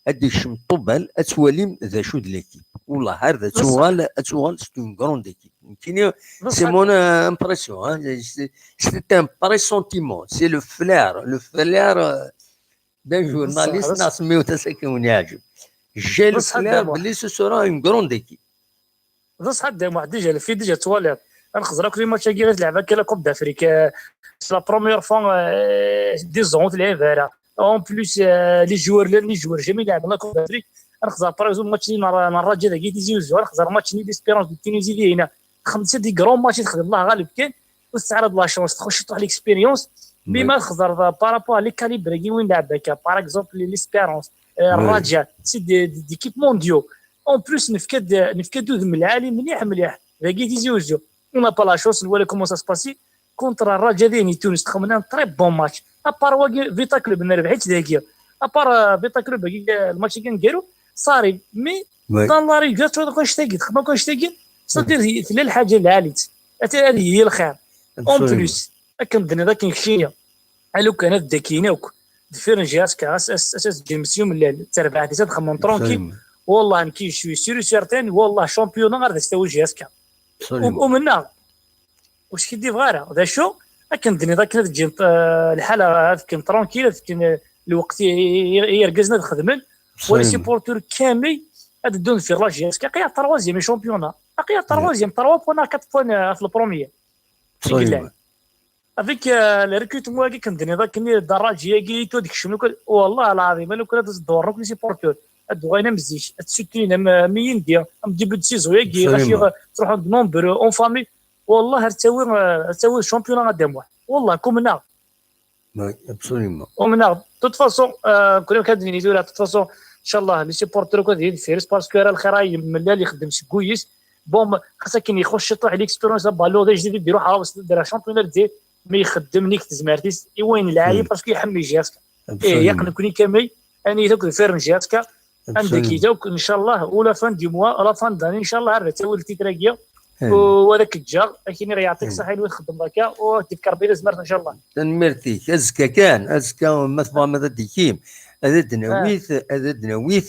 هذا يكشم طوبال, أتواليم ذا شو de l'équipe. والله هذا بصح. توال, توال, c'est une grande équipe. كيني, بصح. C'est mon, euh, impression, hein. C'est, c'est un pressentiment. C'est le flair, le flair, euh, d'un journaliste, بصح. ناس ميوت سكون يعجب. J'ai le بصح flair, دابا. بلي ce sera une grande équipe. بصح دابا واحد déjà الفيت déjà تواليت. غنخزر كل ماتش كي تلعب كي la Coupe d'Afrique, c'est la première fois, euh, des ans تلعب هذا. En plus, euh, les joueurs, les joueurs jamais لعبوا la Coupe d'Afrique. غنخزر par exemple ماتش اللي نهار، نهار الرجاء داك تيزي وزو، غنخزر ماتش اللي l'Espérance de Tunisie اللي هنا. خمسة des grands matchs تخدم الله غالب كان، وتستعرض la chance، تخش تروح l'expérience. Mais Oui. ما خزر par rapport à les calibres كي وين لعب هكا, par exemple, les, l'Espérance, euh, Oui. الرجاء, c'est des, des, des équipes mondiaux. En plus, نفكد، نفكد ذم العالي مليح، مليح. داكي تيزي وزو. On n'a pas la chance, نولي comment ça se passe contre الرجاء ديني تونس, تخمنا très bon match. À part واقي Vita Club نربحيت داكي. À part, euh, Vita Club, euh, الماتش كان كيرو صاري. Mais Oui. dans la rigueur, tu vois, كون شتاقي، تخمم كون شتاقي. C'est-à-dire, لا الحاجة العالية. هذه هي الخير. En Absolument. plus, akken d-nniḍ akken keččini, a lukan ad d-akin akk deffir n J S K, as, as, as, as James yumlal, d tarbaɛt-is ad xemmen tranquille. Absolument. Wallah, nekk, je suis sûr et certain, wallah, championnat ar d as-tawi J S K. Absolument. Umneɣ. Ur skiddibeɣ ara. D acu? Akken d-nniḍ akken ad ǧǧen, eh, lḥala, ad fken tranquille, ad fken, eh, lweqt i, i, i, i yergazen ad xedmen. Wa les Absolument. Supporters kamel ad ddun deffir la J S K. Aqi-aɣ troisième championnat. Aqi-aɣ troisième, trois points, quatre points, eh, ɣef le premier. Absolument. Avec, euh, le recrutement-agi akken d-nniḍ akken, daraji-agi, i tura d-kecmen akk, wallah lɛaḍim, a lukan ad as-dewren akk les supporters, ad d-uɣalen am zik, ad soutenir am, am yindi, am début de saison-agi, Absolument. ɣaci, euh, truḥen-d nombreux, en famille, wallah ar tawi, euh, ar tawi championnat a Dda Muḥ. Wallah, kumneɣ. Oui, absolument. Umneɣ. De toute façon, euh, kul amek ad d-nini tura, de toute façon, inchallah, les supporters akk ad yili deffir-s, parce que ara lxir-a yemlal, ixeddem seg wul-is. Bon, ma, xas akken ixuṣ ciṭuḥ l'expérience, la balle d ajdid i d-iruḥ, ah, d championnat d, mi ixeddem nik tezmert-is, i wayen lɛali, Oui. parce que iḥemmel J S K. Eh, Absolument. yaq nekni kamel, ani akk deffir n J S K, anda Absolument. ki akk, inchallah, ou la fin du mois, la fin d'année, inchallah, ar d tawi le titre-agi, U ad ak-ǧǧeɣ, ad k-iniɣ yeɛṭik ṣṣeḥḥa i txeddmeḍ akka, u ad k-d-yefk Rebbi tazmert, ncallah. Tanemmirt-ik. Azekka kan, azekka ma tebɣam ad d-ikim, ad d-nawi, ad d-nawi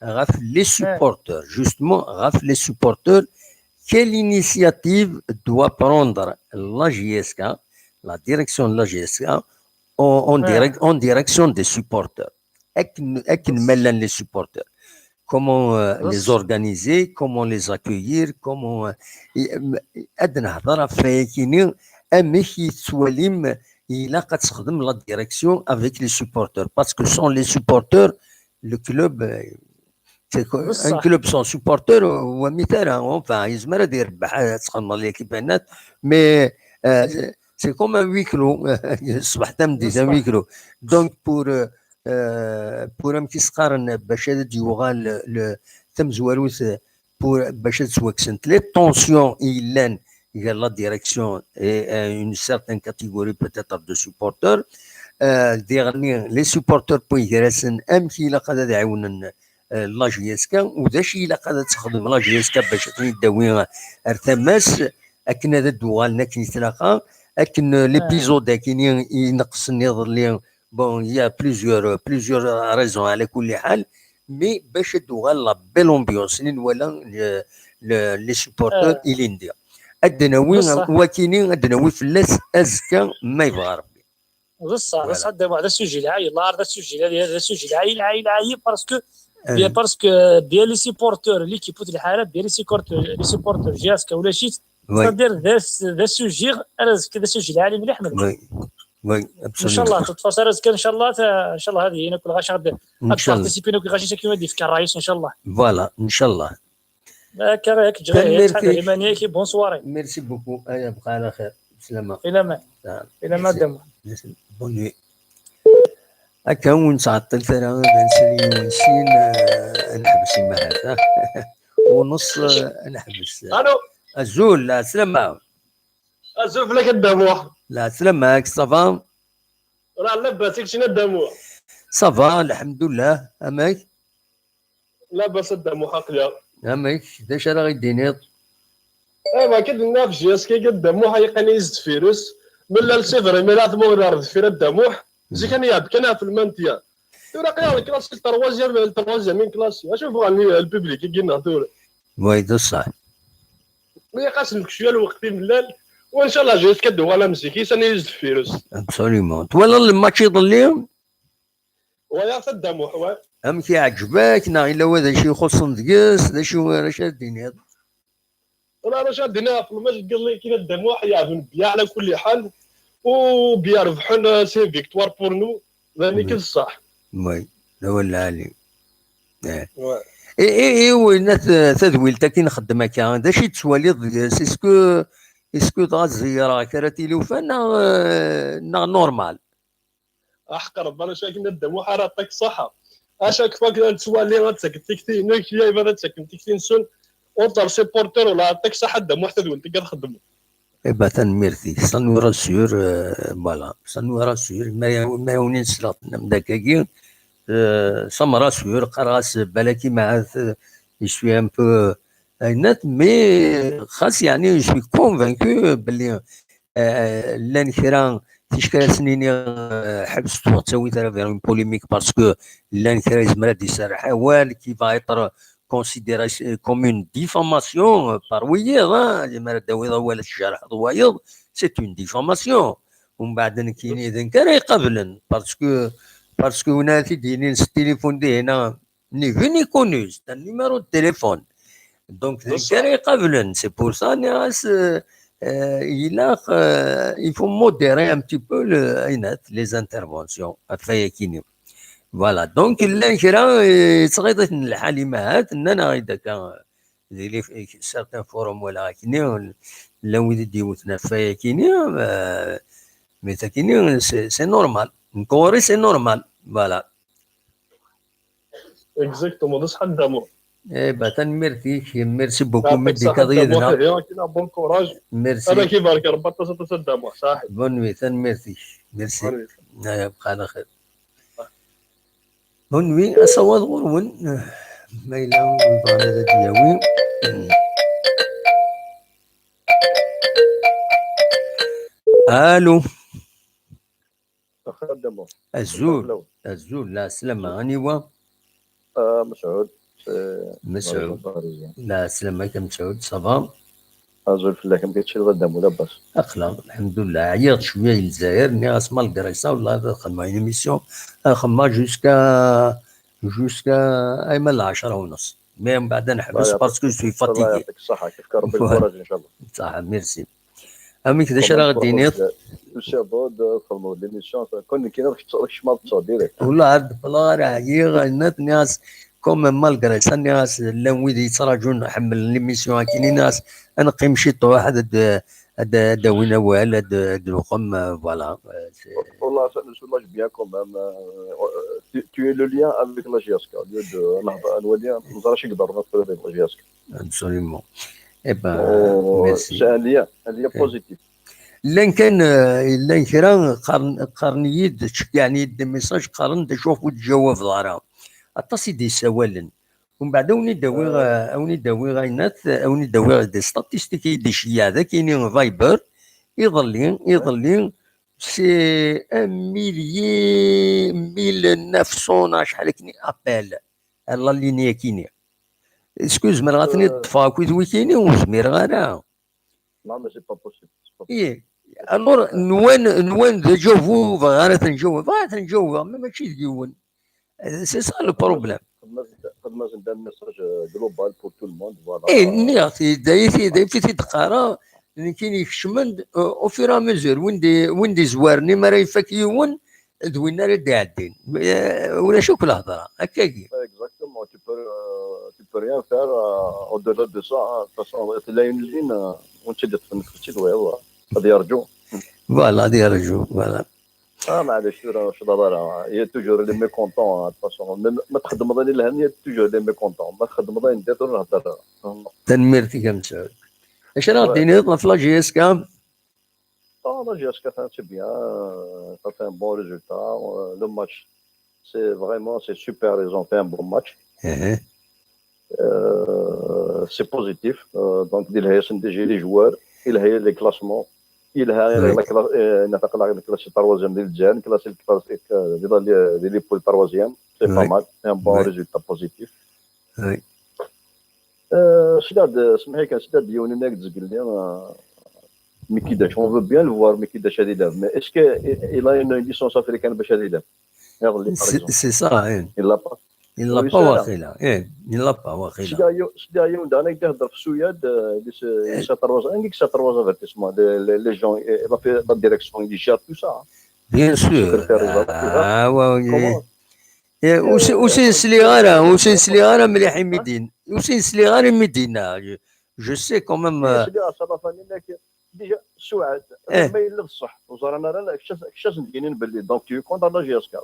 ɣef les supporters, justement, ɣef les supporters, quelle initiative doit prendre la J S K, la direction de la J S K, en, en direct, en direction des supporters. Akken, akken ma llan les supporters. Comment, euh, les organiser, comment les accueillir, comment, euh, i-, m-, ad nehder ɣef wayakini, amek i tettwalim ilaq ad texdem la direction avec les supporters. Parce que sans les supporters, le club, euh, c'est que un club sans supporters, euh, ur amitara, enfin, yezmer ad yerbeḥ, ad txedmeḍ l'équipe, mais, euh, c'est comme un huis clos. Ṣṣbeḥ tameddit, un huis clos. Donc, pour, euh, euh, pour amek i s-qqaren, bac ad d-yuɣal le, tamezwarut, pour, bac ad ttwakksent les tensions i yellan gar la direction et, euh, une certaine catégorie peut-être de supporters. Euh, diɣenni, les supporters, pour gar-asen, amek ilaq ad, ad ɛiwnen, euh, la J S K, u d acu ilaq ad texdem la J S K bac ad ten-id-tawi ar tama-s, akken ad d-uɣalen akken i tlaqa, akken, euh, l'épisode akini ineqsen iḍelli, bon, il y a plusieurs, plusieurs raisons, ɛla kulli ḥal, mais bac ad d-uɣal la belle ambiance, i nwala le, le, les supporters ilindi. Ad d-nawi wakini, ad d-nawi fell-as azekka, ma yebɣa Rebbi. D ṣṣeḥ, d ṣṣeḥ, Dda Muḥ, d asuji lɛali, d asuji lɛali, d asuji lɛali, lɛali, lɛali, parce que, bien, parce que, bien, les supporters, l'équipe ur telḥa ara, bien, les supporters, les supporters, J S K ulac-it, c'est-à-dire, d as-, d asuji, ar azekka d asuji lɛali mliḥ, mliḥ. Oui, oui, absolument. Ncallah, de toute façon, ar azekka, ncallah, ta-, ncallah, ad yini akk lɣaci, ad, ad participin akk lɣaci, akken ad d-yefk ṛṛay-is, ncallah. Voilà, ncallah. Akka, ad k-ǧǧeɣ ihi, ttḥadar iman-ik, bonne soirée. Merci beaucoup. Allez, bqa ɛla xir. Bslama. Filaman. Filaman, Dda Muḥ. Bonne nuit. Akka ur nettɛeṭṭil ara, ad nsel yiwen sin, euh, ad neḥbes imahat, ha? Ur neṣ, euh, ad neḥbes. Allô. Azul, lɛeslama. Azul fell-ak a Dda Muḥ. Lɛeslama-k, ça va? Rah labas, i keččini a Dda Muḥ? Ça va, lḥemdullah. Amek? Labas a Dda Muḥ, aql-aɣ. Amek? D acu ara ɣ-id-tiniḍ? Eh, ma akka d-nniɣ ɣef J S K a Dda Muḥ, ay iqqan-iyi-d deffir-s. Mella le c'est vrai, mella tmuɣli ar deffir a Dda Muḥ. Zik kan iɛedda kan ɣef le maintien. Tura aql-aɣ le classe, le troisième, le troisième classe. Acu bɣan le public-agi-nneɣ tura? Way d ṣṣeḥ. Mi ɣas nekcem lweqt imellal, wa ncallah J S K ad d-uɣal am zik-is, ad nili deffir-s. Absolument. Twalaḍ le match iḍelli? Walaɣ-t a Dda Muḥ, wa. Amek iɛǧeb-ak, neɣ yella wa d acu ixuṣṣen deg-s, d acu ara d-tiniḍ? Wala, d acu ara d-iniɣ ɣef le match n yiḍelli-agi a Dda Muḥ, yeɛben bien ɛla kulli ḥal, u bien rebḥen, c'est une victoire pour nous, d ayen i d ṣṣeḥ. Oui, d awal lɛali. Eh. Ouais. I, i, i winna t-, tadwilt-agi nxeddem akka, d acu i tettwaliḍ deg-s? Est-ce que, est-ce que dɣa zzeyyeṛ-ak ara tili ufa neɣ, eh, neɣ normal? Aḥeqq Rebbi, acu akken a Dda Muḥ ara ṭṭak ṣṣaḥa. À chaque fois que nettwali ad ttaken tikti-inek, ya iban ad ttaken tikti-nsen, autre supporter, wala ṭṭak ṣṣaḥa a Dda Muḥ tadwilt-agi ad xeddmen. Eh ben, tanemmirt-ik. Ça nous rassure, euh, voilà. Ça nous rassure. Ma, ma yiwen i nesleɣ tennam-d akkagi, euh, ça me rassure. Qqareɣ-as, balak imahat, euh, je suis un peu, euh, inat, mais xas, yeɛni, je suis convaincu belli, euh, llan kra, ticki ara sen-iniɣ, euh, ḥebset ur ttawit ara vers une polémique, parce que llan kra yezmer ad d-iserreḥ awal qui va être considéré comme une diffamation, euh, par wiyiḍ, hein, lemmer ad d-tawiḍ awal ad tjerḥeḍ wayeḍ, c'est une diffamation. Umbeɛd nekkini d nekk ara iqablen, parce que, parce que win ara t-id-yinin s tilifun dihin, ni vu ni connu, c'est un numéro de téléphone. Donc, d nekk ara iqablen, c'est pour ça, nniɣ-as, euh, euh, ilaq, euh, il faut modérer un petit peu le, les interventions, ɣef wayakini. Voilà, donc llan kra, eh, yettɣiḍ-iten lḥal imahat, nnan-aɣ-d akka, di les, certains forums wala akini, llan wid i d-yewwten ɣef wayakini, eh, mais takini, c'est, c'est normal. Nekk ɣur-i, c'est normal. Voilà. Exactement, d ṣṣeḥ a Dda Muḥ. Eh ben, tanemmirt-ik, merci beaucoup, ma d-tekkaḍ yid-neɣ. Bon courage. Merci. Ad ak-ibarek Rebbi aṭas, aṭas a Dda Muḥ, ṣaḥit. Bonne nuit, tanemmirt-ik. Merci. Bonne nuit. Aya, bqa ɛla xir. Bonne nuit, asawaḍ ɣur-wen, ma yella win yebɣan ad d-yawi. Allô. Axir Damo. Azul. Azul, la slama, aniwa? Ah, Mesɛud. Mesɛud. La slama-k a Mesɛud, ça va? Azul fell-ak, amek i teččiḍ a Damo, labas? Aql-aɣ, lḥemdullah, ɛyiɣ cwiya i Lezzayer, nniɣ-as malgré ça, wallah ad xedmeɣ une émission, ad xedmeɣ jusqu'à, jusqu'à ayma lɛecṛa u nneṣ. Mais mbeɛd ad neḥbes parce que je suis fatigué. Yɛṭik ṣṣeḥḥa, yefka Rebbi lkuraǧ, incallah. Ṣaḥa, merci. Amek d acu ara ɣ-d-tiniḍ? Usiɣ-d, txedmeḍ l'émission, kan nekkini ad kecmeɣ ad ṭṭseɣ direct. Ula ad ḍefleɣ ara ɛyiɣ, nniɣ-as, comme malgré ça, nniɣ-as llan wid yettraǧun, ḥemmlen l'émission akkin, nniɣ-as ad neqqim ciṭuḥ, ad d-, ad d-, ad d-awin awal, ad d-, ad d-nuqem, euh, voilà. Wallah, ça nous soulage bien quand même. Tu, tu es le lien avec la J S K, au lieu de, ad nwali, ad nẓer acu i yeḍerrun tura avec la J S K. Absolument. Eh ben, merci. C'est un lien, un lien positif. Llan kan, eh, llan kra qqaren-, qqaren-iyi-d, ttceggɛen-iyi-d des messages, qqaren-d acu ur d-ttjawabeḍ ara. Aṭas i d-yessawalen. Umbeɛd a wen-id-awiɣ, eh, a wen-id-awiɣ aynat, a wen-id-awiɣ des statistiques i yi-d-iceyyeɛ dagi-ni Viber, iḍelli, iḍelli, c'est un millier, mille neuf cents, acḥal akken appel. Ar la ligne-agi-ni. Est-ce que zemreɣ ad ten-id-ṭṭfeɣ akked wigi-ni? Ur zmireɣ ara. Non, mais c'est pas possible. Ih. Alors, nwan, nwan d aǧabu, bɣiɣ ara ten-jawbeɣ, bɣiɣ ara ten-jawbeɣ, mais mačči d yiwen. C'est ça le problème. Xedmeɣ-as-d un message global pour tout le monde, voilà. Eh, nniɣ-t-id, ay t-id, ay t-id-qqareɣ, nekkini kecmen-d, euh, au fur et à mesure, win d-, win d-izwaren, imi ara ifak yiwen, d win ara d-iɛeddin. Eh, ulac akk lehḍra, akkagi. Exactement, tu peux, euh, tu peux rien faire, euh, au-delà de ça, hein. De toute façon, tella une ligne, euh, ur tt-id-ṭṭfen, ur tt-id-tewwiḍ, ad yerǧu. Voilà, ad yerǧu, voilà. Ah, maɛlic, tura ur cḍaḍ ara. Il y a toujours les mécontents, hein, de toute façon. Ma, ma txeddmeḍ ayen yelhan, il y a toujours les mécontents. Ma txeddmeḍ ayen n tiṭ, ur nhedder ara. Tanemmirt-ik a Mesɛud. Acu ara ɣ-d-tiniḍ ɣef la J S K? Ah, la J S K, c'est bien. Euh, ça fait un bon résultat. Euh, le match, c'est vraiment, c'est super. Ils ont fait un bon match. Euh, c'est positif. Euh, donc, yelha-yasen déjà les joueurs, yelha les classements, yelha la cla-, euh, nafaq la classe troisième di Lezzayer, classe, classe, euh, di la, di les poules troisième. C'est pas mal. C'est un bon résultat positif. Euh, sliɣ-d, semmeḥ-iyi kan, sliɣ-d yiwen unag d zgelli, euh, Mikidac. On veut bien le voir, Mikidac ad ilab. Mais est-ce que il a une licence africaine bac ad ilab? Iḍelli, par exemple. C'est ça, hein. Il l'a pas. Il l'a pas, waqila. Eh, il l'a pas, waqila. Sliɣ yiw-, sliɣ yiwen daɣen i d-ihedder ɣef Suyad, euh, il s-, il s'atroise, angi i s'atroise avertissement, les, les, les gens, eh, la, la direction, il gère tout ça, hein. Bien sûr. Ah, ouais, ouais. Comment? Eh, ur s-, ur sen-sliɣ ara, ur sen-sliɣ ara mliḥ imi d-in-, ur sen-sliɣ ara imi d-inna. Je, je sais quand même, euh, sliɣ-as à la fin, déjà, Suɛad, ma yella d ṣṣeḥ, ur ẓran ara, kečč ad, kečč ad sen-d-yinin belli, donc, tu es contre la J S K.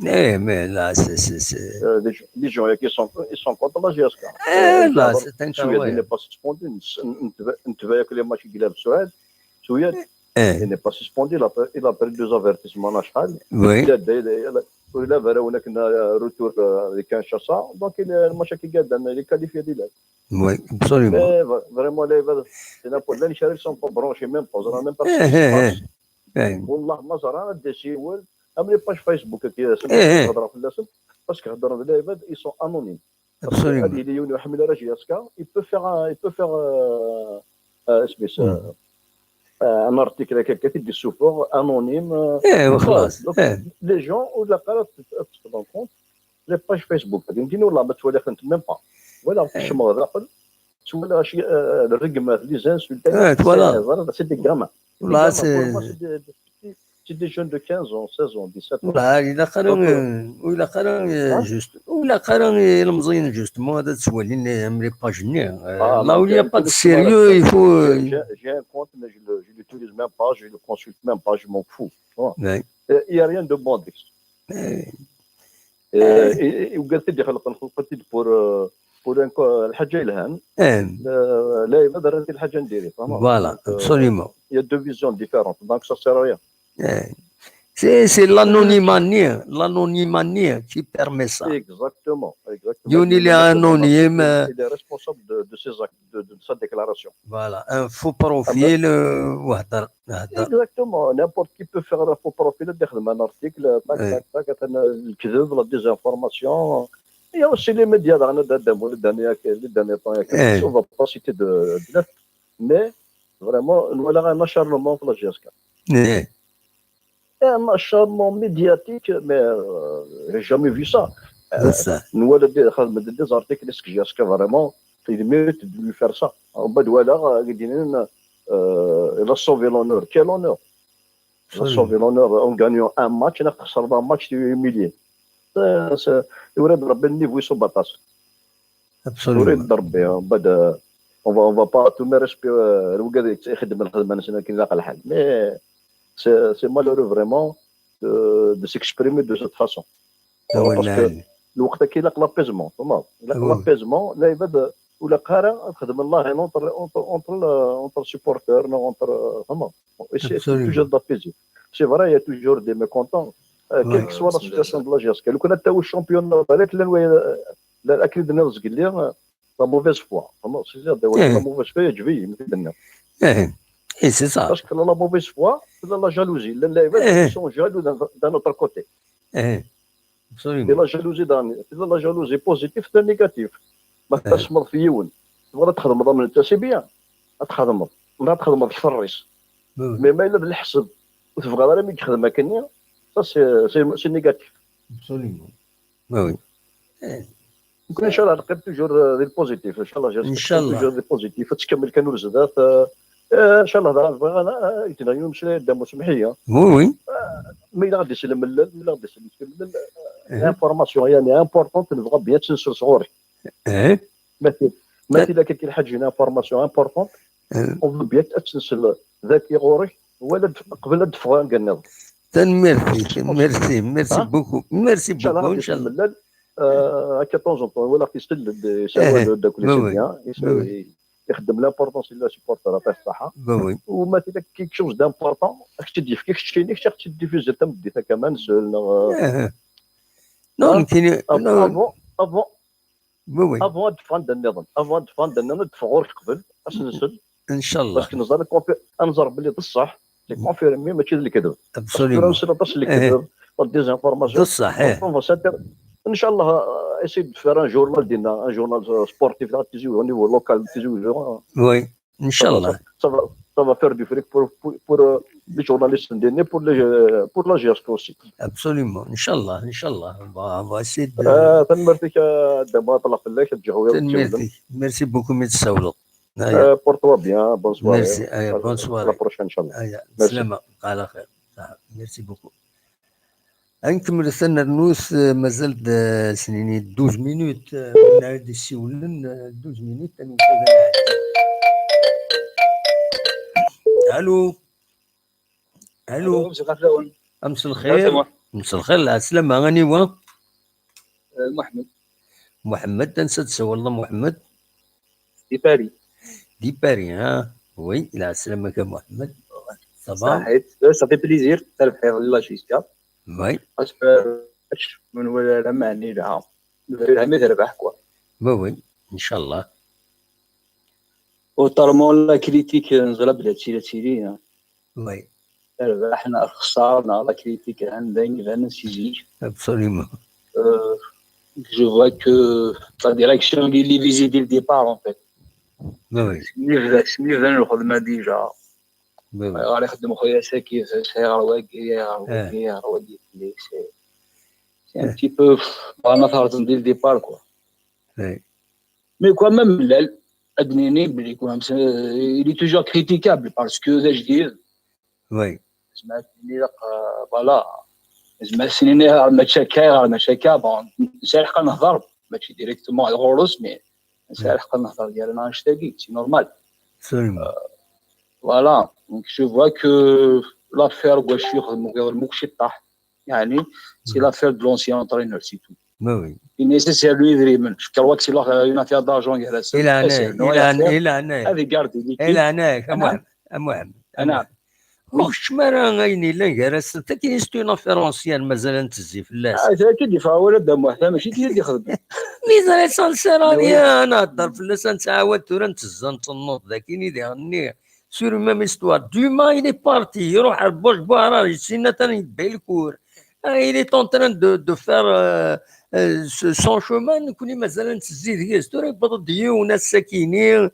Eh, mais là, c'est, c'est, c'est, euh, les gens, les gens qui sont, ils sont contre la J S K. Eh, là, c'est incroyable. Suyad, il n'est pas suspendu. Netba-, netba yakk les matchs i ilab Suɛad. Suyad, il n'est pas suspendu. Il a pris, il a pris deux avertissements, acḥal. Oui. Il a, il a, il a, il a, il a, il a, retour, euh, de Kinshasa. Donc, il est, le match qui gagne, il est qualifié, il est. Oui, absolument. Eh, vra-, vraiment, les, les, les, les, ils sont pas branchés, même pas, même pas ce qui se passe. Wallah, ma ẓran ad d-asiwel, am les pages Facebook, qui, parce que dans les, ils sont anonymes. Absolument. Ad yili yiwen ur iḥemmel ara J S K, il peut faire un, il peut faire, euh, euh, isem-is, euh, euh, un article akka, akka, i d-yessufeɣ, anonyme, euh, voilà. Donc, les gens, ur ilaq ara ad t-, ad t-, prendre en compte, les pages Facebook. Nekkini, wallah, ma ttwaliɣ-tent même pas. Wala kecmeɣ daxel, ttwaliɣ acu, euh, rregmat, les insultes, c'est des gamins. Là, c'est, c'est des, c'est des jeunes de quinze ans, seize ans, dix-sept ans. Ur ilaq ara, euh, ur ilaq ara, euh, juste, ur ilaq ara, euh, ilemẓiyen, justement, ad ttwalin, euh, am les pages-nni. Euh, là où il n'y a pas de sérieux, il faut, euh, j'ai, j'ai un compte, mais je le, je l'utilise même pas, je le consulte même pas, je m'en fous. Tu vois. Euh, il y a rien de bon dedans. Eh, i, i, ugaɣ-t-id ixelqen, xelqen-t-id pour, euh, pour un co-, lḥaǧa yelhan. Eh. Euh, lɛibad rran-t i lḥaǧa n diri, fehmeḍ? Voilà, donc, euh, absolument. Il y a deux visions différentes, donc ça sert à rien. Eh. C'est, c'est l'anonymat-nni, l'anonymat-nni qui permet ça. Exactement, exactement. Yiwen yili anonyme, Il est responsable de, de ses actes, de, de sa déclaration. Voilà, un faux profil, euh, وهدر، هدر. Exactement. N'importe qui peut faire un faux profil, يخدم un article, tac, tac, tac, atan lekdeb, la désinformation. Il y a aussi les médias dans le, dans le, dans les, les derniers temps, il y a quelques Eh. chose, on va pas citer de, de noms, mais vraiment, on a un acharnement pour la G S K. Eh, Un acharnement médiatique, mais euh, j'ai jamais vu ça. c'est ça. Nous, on a des, des articles, est-ce que G S K vraiment, il mérite de lui faire ça. En bas de voilà, euh, il a sauvé l'honneur. Quel honneur? Il a sauvé l'honneur en gagnant un match, il a sauvé un match, il est humilié. C'est, c'est, il aurait dû le niveau sur Batas. Absolument. On va, on va pas tout mes respects, euh, le gars, il خدم الخدمة نسينا كي نلاقى الحال. Mais c'est, c'est malheureux vraiment de, de s'exprimer de cette façon. Parce que الوقت كي يلاقى l'apaisement, فهمت؟ يلاقى l'apaisement, لا يبدا ولا قارا تخدم الله entre, entre, entre, entre supporters, non, entre, فهمت؟ Essayer toujours d'apaiser. C'est vrai, il y a toujours des mécontents. Euh, quelle que soit la situation de la G S K. لو كان تاو الشامبيون بالك لان ويا لا اكيد الناس قال لي la mauvaise foi. فهمت؟ C'est-à-dire, la mauvaise foi يعجبني من الناس. ايه، ايه، c'est ça. Parce que la mauvaise foi, c'est la jalousie. Les gens sont jaloux d'un d'un autre côté. ايه، C'est la jalousie d'un, c'est la jalousie positive, c'est négative. ما تسمر في يون. تبغى تخدم ضمن انت c'est bien. تخدم، ما تخدم في الرئيس. Mais ما الا بالحسد وتبغى غير ما يخدم هكا، ça c'est, c'est, c'est négatif. Absolument. Oui, oui. Donc, إن شاء الله نقيم toujours, euh, des positifs. إن شاء الله إن شاء الله. Toujours des positifs. تكمل كان وزدات. آه، آه، إن شاء الله هذا بغينا، آه، يتنا يوم شي دام سمحية. Oui, oui. Mais il a des éléments, il a des éléments. L'information, يعني, importante, نبغى bien تنسى صغوري. ايه. مثلا، مثلا كاين حاجة هنا، information importante. On veut bien تنسى ذاك غوري ولا قبل الدفغان قال نظر. Merci, merci, merci beaucoup. Merci beaucoup, إن شاء الله. هكا طونجون طون ولا كيسل سوال داك لي سي بيان يخدم l'importance الا سيبورتور، يعطيه الصحه. ومثلا quelque chose d'important راك تدي في كيك تشيني راك تدي في زيت مديتها كمان سول. Non, كاين افون افون Oui, oui. افون دفان النظام، افون دفان النظام دفع غورك قبل اش نسل. إن شاء الله. باسكو نزار كونفي انزر بلي بصح سي كونفيرمي ماشي الكذب. Absolument. نسل باش الكذب والديزانفورماسيون. بصح ايه. ان شاء الله اسي دو فير ان جورنال ديالنا، ان جورنال سبورتيف تاع تيزي او نيفو لوكال تيزي. Oui. إن شاء الله. Ça va, ça va faire du fric pour, pour, pour, euh, les journalistes indépendants, pour, les, euh, pour la G S K aussi. Absolument. إن شاء الله، إن شاء الله. On va, on va essayer de. آه، تنمرتك، آه، دابا طلع في الله كتجهوي. Merci beaucoup, mais ça va. Euh, porte-toi bien, bonsoir. Merci, آه، bonsoir. À la prochaine, إن شاء الله. آه، سلامة، على خير. Merci beaucoup. نكمل السنة النوس، آه، مازال د-، سنيني douze minutes، آه، نعاود السيولن، آه، douze minutes، أنا نكمل. ألو. ألو. ألو، مساء الخير. أمس الخير. مساء الخير، العسلامة، غاني هو؟ آه، محمد. محمد، تنسى تسوى الله محمد. دي باري. دي باري، ها؟ وي، العسلامة كا محمد. صافا؟ صحيت. صافي بليزير، تربحي لا جيستيا. وي. باسكو من ولا لا معني لها. لا مي تربح كوا. وي، وي. إن شاء الله. وطالمون لا كريتيك نزل بلا تيري تيري. وي. ربحنا خسرنا لا كريتيك عندنا عندنا سيزي. Absolument. Euh, je vois que la direction est visée dès le départ en fait. وي. سمير سمير الخدمة ديجا. وي، وي. غادي يخدم خويا ساكي صغير واقي واقي واقي. C'est un petit peu انا ثارت dès le départ quoi. وي. Mais quoi même ملال ادنيني بلي كوا il est toujours critiquable parce que ذا جديد. وي. زعما سنين فوالا زعما سنين ماشي كاير ماشي كابون نسى الحق نهضر ماشي ديريكتومون على الغروس mais نسى الحق نهضر ديال انا نشتاقي c'est normal. Absolument. Voilà, donc je vois que l'affaire واش يخدموا غير المكشي طاح يعني c'est l'affaire de l'ancien entraîneur c'est tout. وي. Il est nécessaire lui يدري من je crois que c'est une affaire d'argent. إلى هنا، إلى هنا، إلى هنا. هذه قاردي إلى هنا، أم محمد، أم محمد. أنا Ur keččem ara ayen yellan gar-asent. Akken c'est une affaire ancienne, mazal ad nettezzi fell-as. Ah, d akka d-yeffeɣ wala Dda Muḥ, mačči d yid ixedmen. Mi ẓriɣ sincère, ad nehder fell-as, ad nettɛawad tura, nettezzi, nettenneḍ d akken i d-iɣenni. Sur une même histoire. Duma, il est parti, iruḥ ar Bush Buhrar, yessen atan yebba lkur. Ah, il est en train de, de faire euh, euh, son chemin, nekkni mazal ad nettezzi deg-s. Tura yewweḍ-d yiwen ass-akini,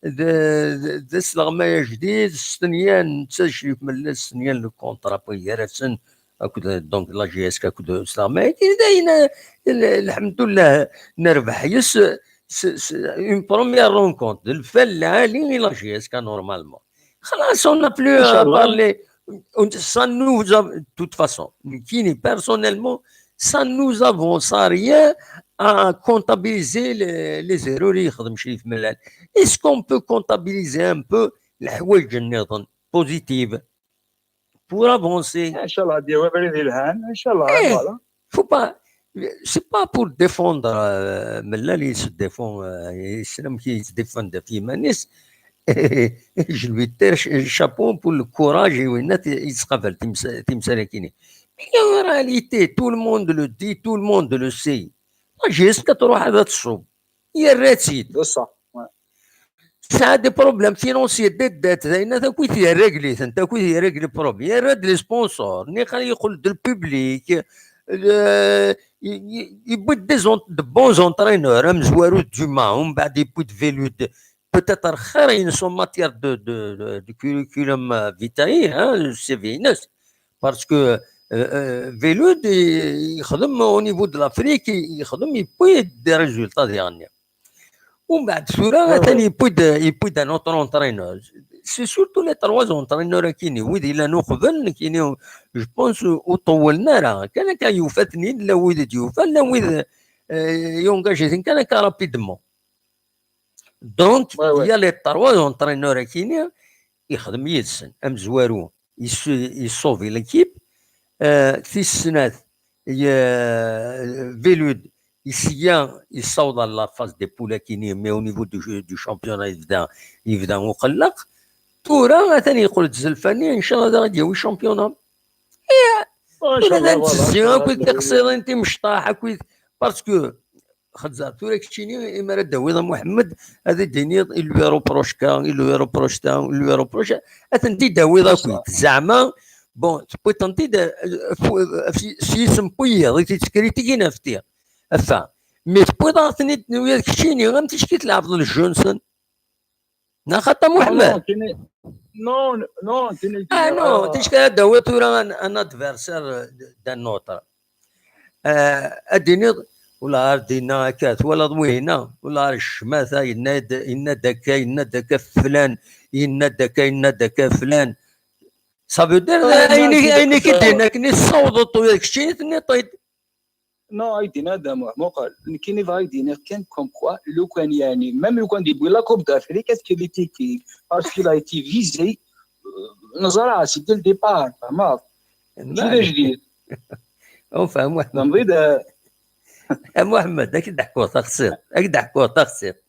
d asleɣmay ajdid, s tenya netta crik mella s tenya n lkontra n gar-asen akked, donc, la J S K akked usleɣmay-agi, d ayen, lḥemdullah, nerbeḥ yes une première rencontre, d lfal lɛali i la J S K normalement. Xlas, on n'a plus à parler. Ça nous a, de toute façon, nekkini personnellement, ça nous avance à rien à comptabiliser les, les erreurs i yexdem Crif Mellal. Est-ce qu'on peut comptabiliser un peu leḥwayeǧ nniḍen positive pour avancer? Inchallah, ad yawi abrid yelhan, inchallah. Eh, voilà. Faut pas, c'est pas pour défendre euh, Mellal, il se défend, euh, il se défend de Fimanis. Je lui tire le chapeau pour le courage et il se rappelle. Mais en réalité, tout le monde le dit, tout le monde le sait. J'ai ce que tu as de yerra-tt-id. Tesɛa des problèmes financiers, des dettes, d ayen akk i t-yerra, akk i t-yerra les problèmes. Yerra-d les sponsors, nniɣ yeqqel-d le public, yewwi-d de bons entraîneurs, amezwaru d Duma, umbeɛd yewwi-d Velud, peut-être xir-ines en matière de, de, de, de curriculum vitae, hein, le C V-ines, parce que euh, euh, Velud yexdem au niveau de l'Afrique, yexdem, yewwi-d des résultats diɣenni. Umbeɛd tura atan yewwi-d, yewwi-d un autre entraîneur. C'est surtout les trois entraîneurs akini, wid yellan uqbel, nekkini, je pense, ur ṭewwlen ara. Kan akka yufa-ten-id, llan wid i d-yufa, llan wid euh, yungaji-ten kan akka rapidement. Donc, il y a les trois entraîneurs akini, yexdem yid-sen, amezwaru, il sauve l'équipe, euh, tis snat, Velud, yesya, yessaweḍ à la phase des poules akini, mais au niveau du, du championnat, yebda, yebda uqelleq. Tura, atan yeqqel-d Zelfani, inchallah, ad aɣ-d-yawi championnat. Tura d nettezzi akkit tiqsiḍin timecṭaḥ, akkit, parce que xedzeɣ tura keččini, imi ara d-tawiḍ a Muḥemmed, ad d-tiniḍ il lui reproche ça, il lui reproche ça, il lui reproche ça, ad tent-id-tawiḍ akkit. Zeɛma, bon, tewwiḍ-tent-id s yisem n wiyiḍ i t-yettkritigin ɣef ti. Enfin, mi tewwiḍ-aɣ-ten-id wiyaḍ keččini, am ticki tleɛbeḍ le jeu-nsen. Neɣ xaṭi a Muḥemmed? Non, non, ah non, ticki ad d-tawiḍ tura un adversaire d'un autre. Ad d-tiniḍ, wala ar d-yenna akka, twalaḍ wihina, wala ar ccmata, yenna-d akka, yenna-d akka flan, yenna-d akka, yenna-d akka flan. Ça veut dire ayen i k-id-yenna akken i tessawḍeḍ tura keččini tenniḍ-t-id. Non, ay d-yenna d amuḥ, muqel, nekkini bɣa ay d-iniɣ kan comme quoi, lukan yeɛni, même lukan yewwi la Coupe d'Afrique, est-ce que l'équipe, parce qu'il a été visé, neẓra-as dès le départ, fehmeḍ? Mačči d ajdid. Enfin, a Muḥemmed. A Muḥemmed, ad k-d-ḥkuɣ taxsiḍt, ad k-d-ḥkuɣ taxsiḍt.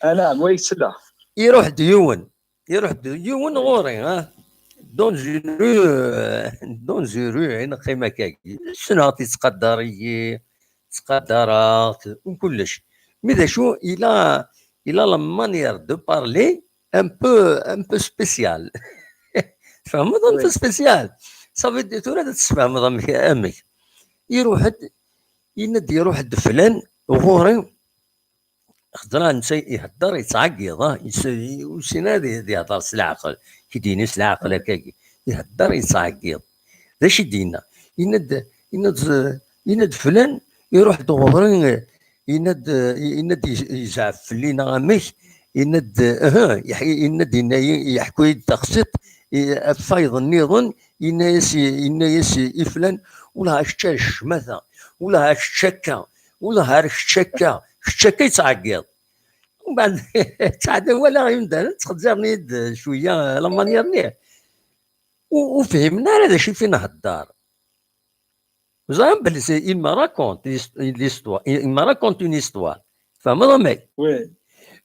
Anɛam, wa yesla. Iruḥ-d yiwen, iruḥ-d yiwen ɣur-i, ah, dans une rue, euh, dans une rue, i neqqim akkagi. Ssneɣ-t, yettqadar-iyi, ttqadareɣ-t, kullec. Mais d acu, il a, il a la manière de parler un peu, un peu spéciale. Tfehmeḍ, un peu spéciale. Ça veut dire, tura ad tessefhmeḍ amek, amek. Iruḥ-d, yenna-d iruḥ-d flan ɣur-i, xeddreɣ netta ihedder yettɛeggiḍ, ah, ur yessin ara ad yehder s leɛqel, k-id-yini s leɛqel akkagi, ihedder yettɛeggiḍ. D acu i d-yenna? Yenna-d, yenna-d, yenna-d flan, iruḥ-d ɣur-i, yenna-d, yenna-d yezɛef fell-i neɣ amek, yenna-d, yenna-d, yeḥku-yi-d taxsiṭ, ɣef wayeḍ nniḍen, yenna-yas, yenna-yas i flan, wala kečč a ccmata, wala kečč akka, wala kečč akka, kečč akka yettɛeggiḍ. Umbeɛd ttɛeddaɣ walaɣ imdanen ttxezziren-iyi-d cwiya la manière-nni. Ur fhimen ara d acu i f-inhedder. Ẓran belli il me raconte l'histoire, il me raconte une histoire. Tfehmeḍ amek? Oui.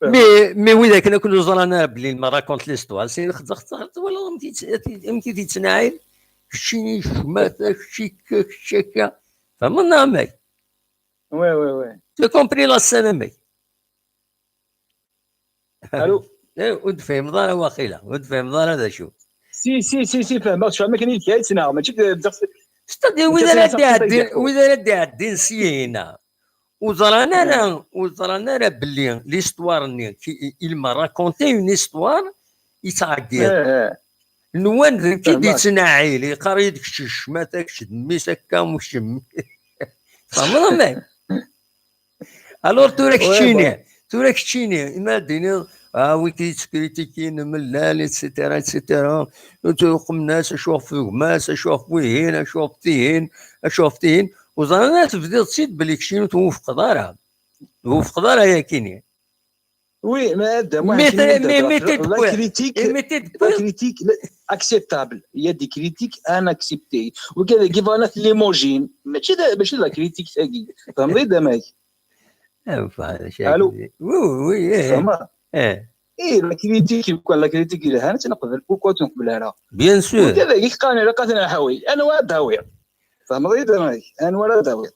Mais, mais widak akk ur ẓran ara belli ma raconte l'histoire, c'est xedzeɣ, twalaḍ amek i t-, amek i t-yettnaɛil? Keččini ccmata, kečči akka, kečči akka. Tfehmeḍ neɣ amek? Ouais, ouais, ouais. Tu compris la scène amek? Allô? Eh, ur d-tfehmeḍ ara waqila, ur d-tfehmeḍ ara d acu. Si, si, si, si, fehmeɣ, fehmeɣ akken i d-yettnaɛel, mačči d, d, C'est-à-dire, wid ara d-iɛeddin, wid ara d-iɛeddin syin, ur ẓran ara, ur ẓran ara belli l'histoire-nni, il m'a raconté une histoire, yettɛeggiḍ. Nwan d nekk i d-yettnaɛil, yeqqar-iyi-d kečč ccmata, kečč d mmi-s akka, kečč d mmi. Tfehmeḍ amek? Alors, tura keččini, tura keččini, ima d-tiniḍ, ah, wi k-yettkritikun, mellal, et cetera, et cetera. Tuqem-as, acu ɣef gma-s, acu ɣef wihin, acu ɣef tihin, acu ɣef tihin. Ur ẓran ara tebdiḍ-tt-id belli keččini ur twufqeḍ ara. Ur twufqeḍ ara yakini. Oui, mais mais mais mais t'es de la critique, mais t'es de la critique acceptable. Il y a des critiques inacceptées. وكذا كيف انا في ليموجين ماشي ذا ماشي ذا كريتيك تاكي. فهمتي دمك؟ Allô? Oui, oui, oui. ايه، لا كريتيك، كون لا كريتيك الا هانت نقبل، بوكو تنقبل انا؟ Bien sûr. كذا كيف قال انا قاتل حاوي انا واد هاوي. فهمتي دمك؟ انا ولا داوي.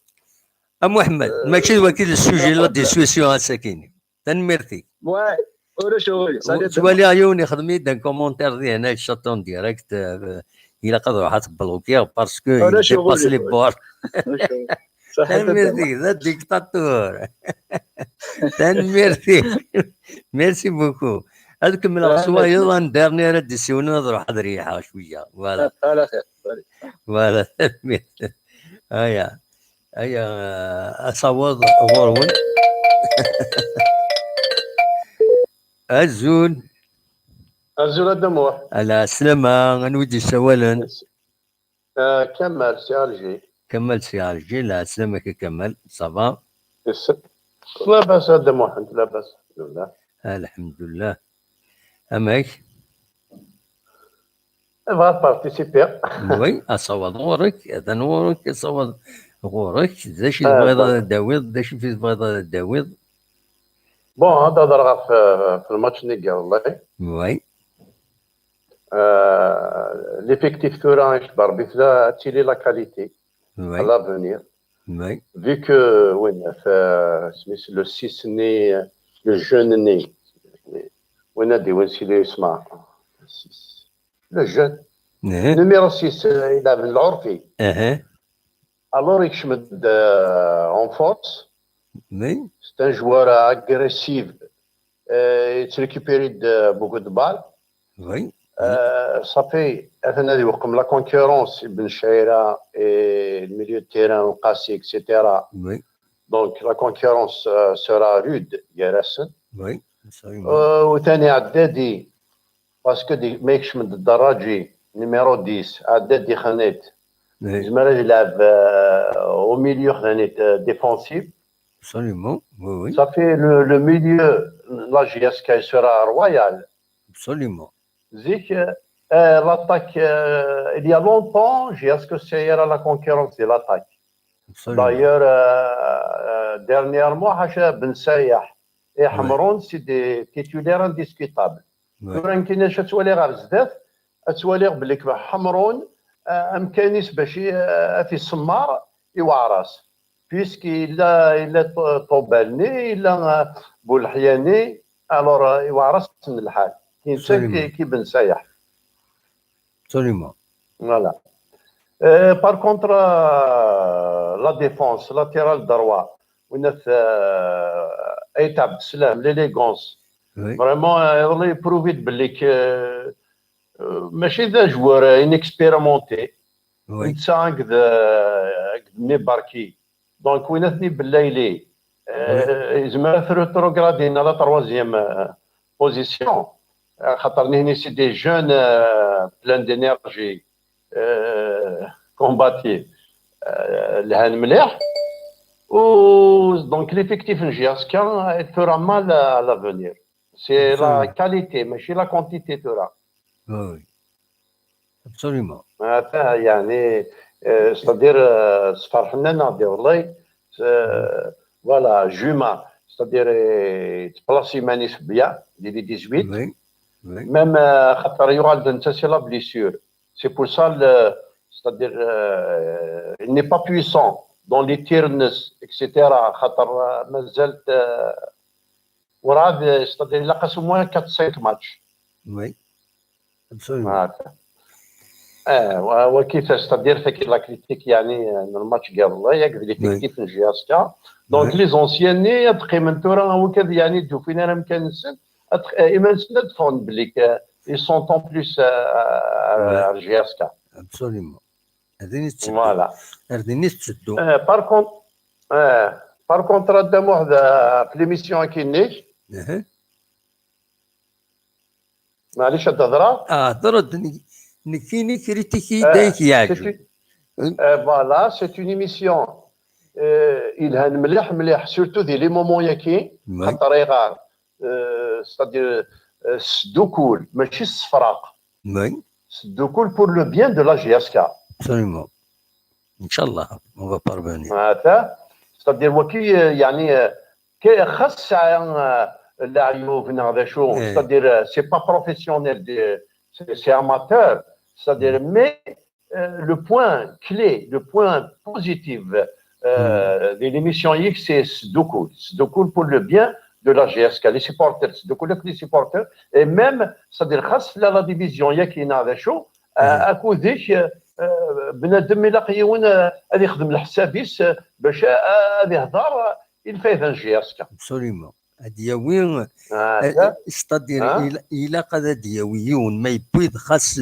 A Muḥemmed, mačči d waki d sujet la discussion ass-akini. Tanemmirt-ik. Ouais. Ulac aɣilif. Ttwaliɣ yiwen ixdem-iyi-d un commentaire dihin, chat en direct, euh, ilaq ad ruḥeɣ ad t-blokiɣ parce que il dépasse les bornes. Tanemmirt-ik, d adiktatur. Tanemmirt-ik. Merci beaucoup. Ad kemmleɣ s wayeḍ, un dernier ara d-isiwlen, ad ruḥeɣ ad riḥeɣ cwiya. Voilà. Voilà, tanemmirt. Aya. Aya, asawaḍ ɣur-wen. Azul. Azul a Dda Muḥ. Ala, slama, anwa i d-yessawalen? Ah, Kamal si Alger. Kamal si Alger, la, slama-k a Kamal, ça va? Labas a Dda Muḥ, labas, alḥemdulillah. Alḥemdulillah. Amek? Bɣiɣ ad participiɣ. Oui, asawaḍ ɣur-k, atan ɣur-k, asawaḍ ɣur-k, d acu i tebɣiḍ ad d-tawiḍ, d acu i tebɣiḍ ad d-tawiḍ? Bon, ad d-hedreɣ ɣef, ɣef lmatch-nni n yiḍelli. Oui. Euh, l'effectif tura icebber bi tla ad tili la qualité à l'avenir. Oui. Vu que win, euh, le six-nni, le jeune-nni, win ad d-iwin si les sma. Le jeune. Numéro six, euh, il a l'orfi. Alors, il est en force. Oui. C'est un joueur agressif. Euh, il récupère de, beaucoup de balles. Oui. Euh, ça fait, il y a la concurrence, Ibn Shaira et le milieu de terrain, Qassi, et cetera. Oui. Donc, la concurrence euh, sera rude, Gerasen. Oui, absolument. Euh, وثاني عدادي، parce que دي ما يكشم الدراجي numéro dix، عدادي خنيت. يزمر يلعب euh, au milieu خنيت euh, défensif. Absolument, oui, oui. Ça fait le, le milieu, la J S K sera royal. Absolument. Zik, euh, l'attaque, euh, il y a longtemps, J S K sera la concurrence de l'attaque. Absolument. D'ailleurs, euh, euh, dernièrement, حاشا بن سايح et Hamroun, c'est des titulaires indiscutables. Tura nekkini acu ad twaliɣ ɣer zdat, ad twaliɣ belli Hamroun, euh, amkan-is bac i, euh, ad t-isemmer i Waɛras. Puisque yella, yella Ṭ-, Ṭubal-nni, yella, euh, Bulḥya-nni, alors, euh, i Waɛras n lḥal. Ki netta ki, ki Ben Sayaḥ. Absolument. Voilà. Euh, par contre, euh, la défense, latéral droit, winat, euh, Ait Abdeslam, l'élégance. Oui. Vraiment, euh, il prouve belli que, euh, mačči d ajoueur, euh, inexpérimenté. Oui. Netta akked, euh, akked Mibarki. Donc, winat-nni Belayli, euh, yezmer ad t-rétrogradé à la troisième, euh, position. Euh, خاطر نهني c'est des jeunes, euh, pleins d'énergie, euh, combatifs, euh, lhan mliḥ. Donc, l'effectif n J S K, il fera mal à l'avenir. C'est la qualité, mačči la quantité tura. Oui, oui. Absolument. Ata, يعني, euh, c'est-à-dire, euh, sferḥen-aneɣ-d iḍelli, euh, voilà, Juma, c'est-à-dire, euh, il place iman-is bien, il est dix-huit. Oui, oui. Même, euh, خاطر يغال de c'est la blessure. C'est pour ça, le, c'est-à-dire, euh, il n'est pas puissant dans les tirs, et cetera. خاطر, euh, مازال, euh, وراه, c'est-à-dire, il a au moins quatre cinq matchs. Oui. Absolument. هكا. اه، و- وكيفاش c'est-à-dire, فيك la critique, يعني, آه، من الماتش قبل، ياك, de l'effectif, في J S K. Donc, Oui. Les Anciens, ني تقيمن تورا هو كذا, يعني, دوفين انا مكان نسن, أتخ- آه، ايمان سنة تفون بليك, آه، ils sont en plus, آه، آه، J S K. Absolument. هذين يتسدوا. Voilà. هذين يتسدوا. آه، par contre, آه، par contre, راه دام واحد, آه، في l'émission كي نيك, أها. معليش هاد الهضره. اه، هضرت نكيني كريتيكي آه، دايك c'est يعجب. une- آه، voilà, c'est une émission, آه، يلهان مليح مليح, surtout دي les moments ياكي, Oui. خاطر يغار, آه، c'est-à-dire, آه، السدوكول ماشي الصفراق. Oui. السدوكول pour le bien de la J S K. Absolument. ان شاء الله on va parvenir. معناتها, c'est-à-dire, وكي, آه، يعني, آه، كي خاص ساعة, آه، العيوب ناغ ذا شو, إيه. c'est-à-dire, آه, c'est pas professionnel, de- c'est c'est amateur, c'est-à-dire, mais, euh, le point clé, le point positif, euh, de l'émission X, c'est السدوكول. السدوكول pour le bien de la J S K, les supporters, السدوكول, les supporters, et même, c'est-à-dire, خاص la, la division ياكي ناغ ذا شو, آه، اكوديك, آه، بنادم يلاق يون, آه، هذا يخدم الحسابيس, آه، باش, آه، هذا يهضر, آه، الفايده J S K. Absolument. هاد ياوي, هذا, c'est-à-dire, ها؟ إلا- إلا قد هاد ياوي يون ما يبيض خاص,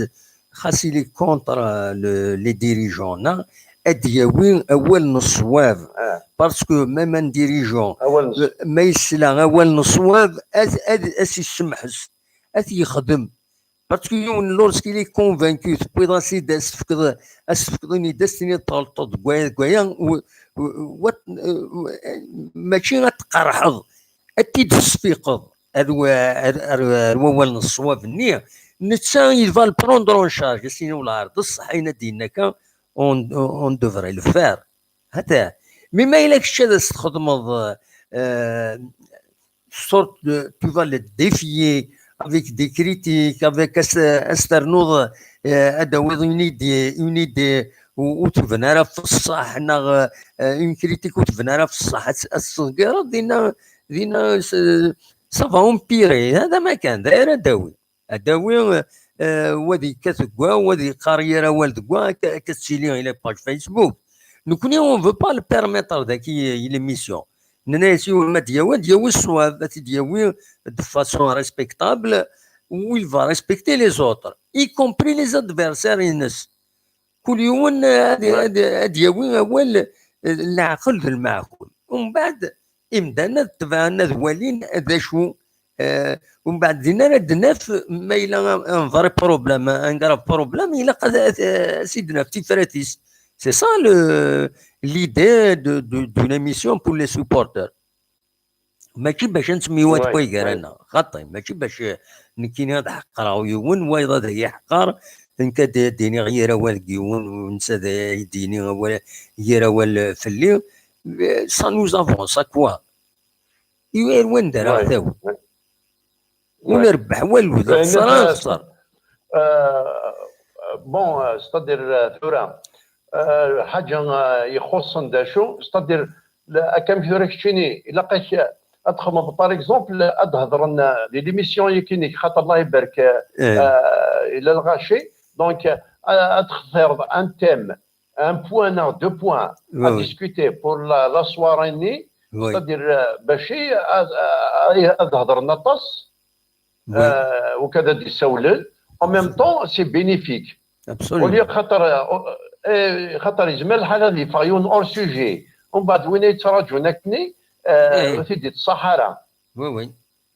خاص il est contre, آه, le- les dirigeants, نا, هاد ياوي اول نصواب. آه. Parce que même un dirigeant, اول نص- ما يسلا اول نصواب, اث اث اث يسمحس, اث يخدم. Parce que يون, lorsqu'il est convaincu, تبيض اسيد اسفكض اسفكضني دستني تغلطض كوايا كوايا, و- و- وات- و- ماشي غتقرحض, اتي تسفيقض. هذا هو, هذا هو اول نصواب النيه. نتا il va le prendre en charge, سينو العرض الصح اين دينك, on, on devrait le faire. هذا, mais ما الا كنت هذا تخدمض, آه, sorte de, tu vas le défier avec des critiques, avec as- asternuḍ, euh, ad tawiḍ une idée, une idée, ou, ou tebna ara f ṣṣeḥ, neɣ, euh, une critique ou tebna ara f ṣṣeḥ, ad, ad tesseḍgireḍ, dinna, dinna, s- ça va empirer. هذا ما كان, d ayen ara d-tawi. Ad tawi, euh, wa ad yekkat deg wa, wa ad yeqqar yir awal deg wa, akka, akka tettili i la page Facebook. Nekkni, on veut pas le permettre daki i l'émission. Nenna-yas yiwen ma d-yawi, ad yawi ṣṣwab, ad t-id-yawi de façon respectable, où il va respecter les autres, y compris les adversaires-ines. Kul yiwen, euh, ad, ad, ad yawi awal, euh, leɛqel d lmeɛqul. Umbeɛd, imdanen ad tebɛen, ad walin d acu, euh, umbeɛd din ara d-naf ma yella un, un vrai problème, un grave problème, ilaq ad, ad, ad s-id-naf tifrat-is. C'est ça le, l'idée de, de, d'une émission pour les supporters. Mačči bac ad nsemmiwat Ouais, way gar-aneɣ, xaṭi, mačči bac nekkini ad ḥeqreɣ yiwen, wayeḍ ad iyi-ḥqer, nekk ad d-iniɣ yir awal deg yiwen, u netta ad d-yini awal, yir awal fell-i. Ça nous avance à quoi? Yir wanda ara Ouais, ɣ-tawi. Ouais. Ur nrebbeḥ walu, d Ben, lexṣara euh, nexṣer. Euh, bon, euh, c'est-à-dire, euh, tura, euh, ḥaǧa, euh, ixuṣṣen d acu, c'est-à-dire, la- akka amek tura keččini, ilaq-ak, euh, ad txedmeḍ, par exemple, ad hedren, euh, di l'émission-yagi-inek, xaṭer Allah ibarek, euh, Eh. euh, ila lɣaci, donc, euh, ad textireḍ un thème, un point, neɣ deux points Oui, à oui. Discuter pour la, la soirée-nni, Oui. C'est-à-dire, euh, bac ad, ad, ad hedren aṭas, Oui. euh, وكذا ad d-issawlen. En même temps, c'est bénéfique. Absolument. Au lieu خاطر, euh, eh, خاطر يزمر الحال ad yeffeɣ yiwen hors sujet. ومن بعد وين يتراجعون أكني, euh, Eh. ad t-id-yettṣaḥ ara. Oui, oui.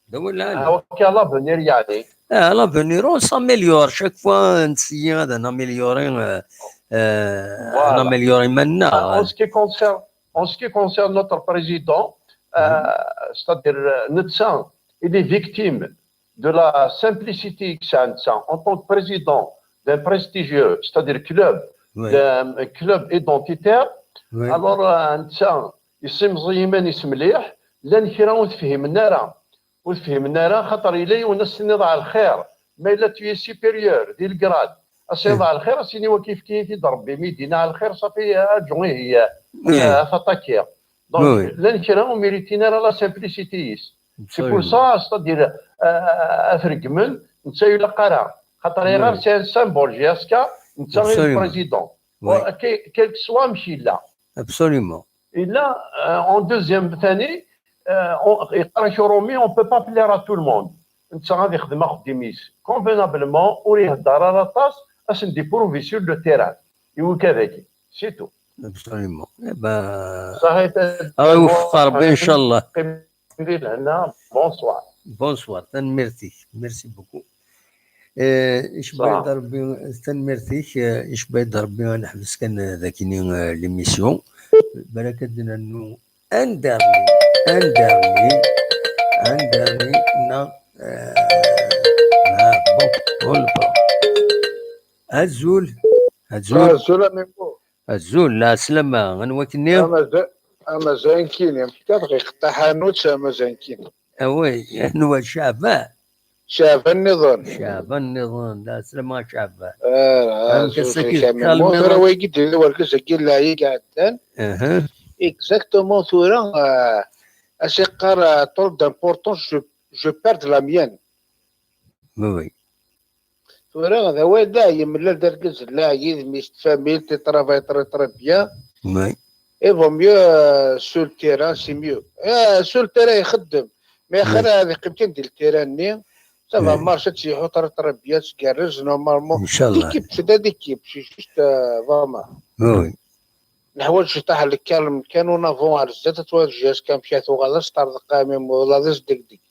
D awal lɛali. Ah, ok, à l'avenir, يعني. Ah, à l'avenir, on s'améliore. Chaque fois, on essaye d'améliorer, euh, euh, Voilà. d'améliorer maintenant. En ce qui concerne, en ce qui concerne notre président, euh, c'est-à-dire, euh, netta, il est victime de la simplicité que ça, netta, en tant que président d'un prestigieux, c'est-à-dire club, Oui. d'un club identitaire. Oui. Alors, euh, netta, yessimẓi iman-is mliḥ, Llan kra ur t-fhimen ara. Ur t-fhimen ara, xaṭer yella yiwen ad s-tiniḍ ɛelxir. Ma yella tu es supérieur di legrad, ad s-tiniḍ ɛelxir, ad s-yini wagi yefka-yi-t-id Rebbi, mi d-yenna ɛelxir, ṣafi, aǧu, ihi, eh, ad t-attakiɣ. Donc, llan kra ur méritin ara la simplicité-is. C'est pour ça, c'est-à-dire, euh, ad t-regmen, netta ur ilaq ara. Xaṭer ayɣer, c'est un symbole, J S K, netta i le président. Quel que soit amek yella. Absolument. Yella, euh, en deuxième thani, euh, on, yeqqar-ak Romi, on peut pas plaire à tout le monde. Netta ad ixdem axeddim-is convenablement, ur ihedder ara aṭas, ad sen-d-iprouvi sur le terrain. I wikad-agi, c'est tout. Absolument. Eh ben, صحيح. Ara iweffeq Rebbi, ncallah. Qim di lehna. Bonsoir. Bonsoir. Tanemmirt-ik. Merci beaucoup. Eh, icebba-yi-d Rebbi, tanemmirt-ik, eh, icebba-yi-d Rebbi, ad neḥbes kan, eh, dakini, eh, l'émission. Balak ad d-nernu un dernier, un dernier, un dernier, neɣ, eh, ah, bon, bon, bon. Azul, azul. Azul a Mimo. Azul, lɛeslama, anwa-k-nni? Amazan, amazan kini, am kifkaf ɣiqeṭṭa ḥanut, amazan kini. Awi, anwa, Caɛban? Caɛban nniḍen. Caɛban nniḍen, lɛeslama a Caɛban. Ah, amek ass-agi, a Mimo? Tura wagi d-, d wergaz-agi n leɛyig iɛeddan. Aha. Exactement, tura, ah, as-iqqar, ah, trop d'importance, je, je perds la mienne. Oui, oui. Tura d awal da yemlal d argaz n leɛyid, mmi-s n tfamilt, i travay très, très bien. Oui. Et vaut mieux, euh, sur le terrain, c'est mieux. Euh, sur le terrain ixeddem. Mais axir ad iqqim kan di le terrain-nni, ça va marcher, ad tt-yeḥu très, très bien, ad tgerrez normalement. Inchallah. L'équipe, c'est de l'équipe, c'est juste, euh, vraiment. Oui, oui. Neḥwaǧ ciṭaḥ n lkalm kan, en avant ar zdat, ad twaliḍ J S K amek ara tuɣal, ad s-terḍeq, a Mimo, ula d asdegdeg.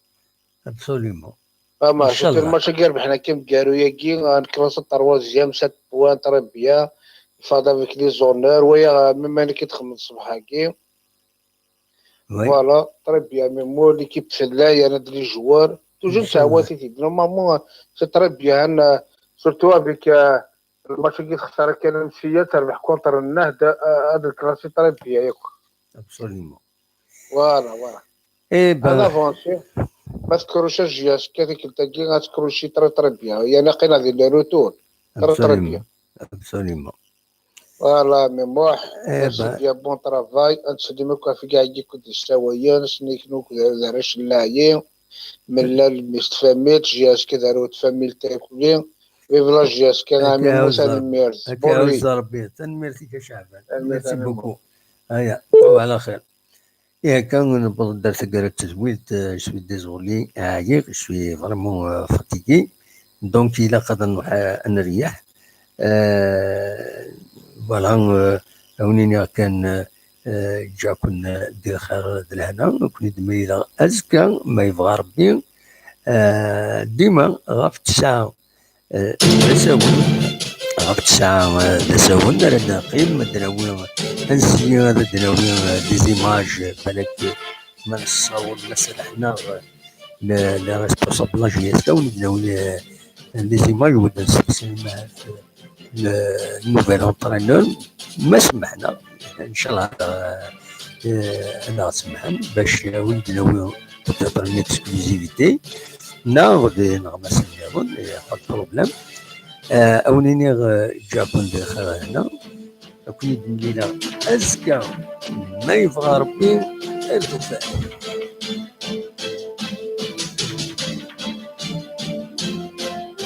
Absolument. Ama, surtout le match-agi rebḥen akka mgaru-agi, en classe troisième, sept points, très bien. Fad avec les honneurs, waya, même ayen i d-txedmeḍ ṣṣbeḥ-agi. Oui. Voilà, très bien. Mais moi, l'équipe tella, yerna-d les joueurs. Toujours ttɛawat-it-id. Normalement, c'est très bien, euh, surtout avec, euh, le match-agi texsar kan amsiya, terbeḥ contre Nnahda, euh, ad le classer très bien yakk. Absolument. Voilà, voilà. Eh ben, ad avancer. Ma tcrocher J S K tikkelt-agi, ad tcrocher très, très bien. Yerna aql-aɣ di le retour. Très, très bien. Absolument. Voilà, Mimo. Eh ben, merci bien, bon travail. Ad nsellem akk ɣef kra i ken-d-yessawalen, ass-nni akk d, d arrac n leɛyi. Mlal mmi-s n tfamilt, J S K d arraw n tfamilt akk. Vive la J S K, a Mimo, tanemmirt. Akka, Rebbi. Tanemmirt-ik a Caɛban. Merci beaucoup. Aya, تصبحوا على خير. Ihi akka newweḍ-d ar taggara n tedwilt, euh, je suis désolé, ɛyiɣ, je suis vraiment, euh, fatigué. Donc, ilaq ad nruḥ, euh, ad nreyyeḥ. Euh, voilà, euh, ad wen-iniɣ kan, euh, ǧǧiɣ-ken, euh, di lxir d lehna, ad ken-id-mlileɣ azekka, ma yebɣa Rebbi, euh, dima ɣef ttesɛa. Eh, d asawen, ɣef ttesɛa, eh, d asawen ara d-neqqim, ad d-nawi, ad nseyyi, ad d-nawi, eh, des images, eh, balak, eh, ma nessaweḍ, ma serrḥen-aɣ, eh, le, les responsables n la J S K, ad d-nawi, eh, des images, u ad nesteqsi ahat, eh, le nouvel entraîneur, ma semḥen-aɣ, ncallah, eh, eh, ad aɣ-semḥen, bac, eh, ad d-nawi peut-être une exclusivité, neɣ d ineɣmasen nniḍen, eh, pas de problème. Eh, ad wen-iniɣ, eh, ǧǧiɣ-ken di lxir a lehna, ad ken-id-mlileɣ azekka, ma yebɣa Rebbi, ar tufat.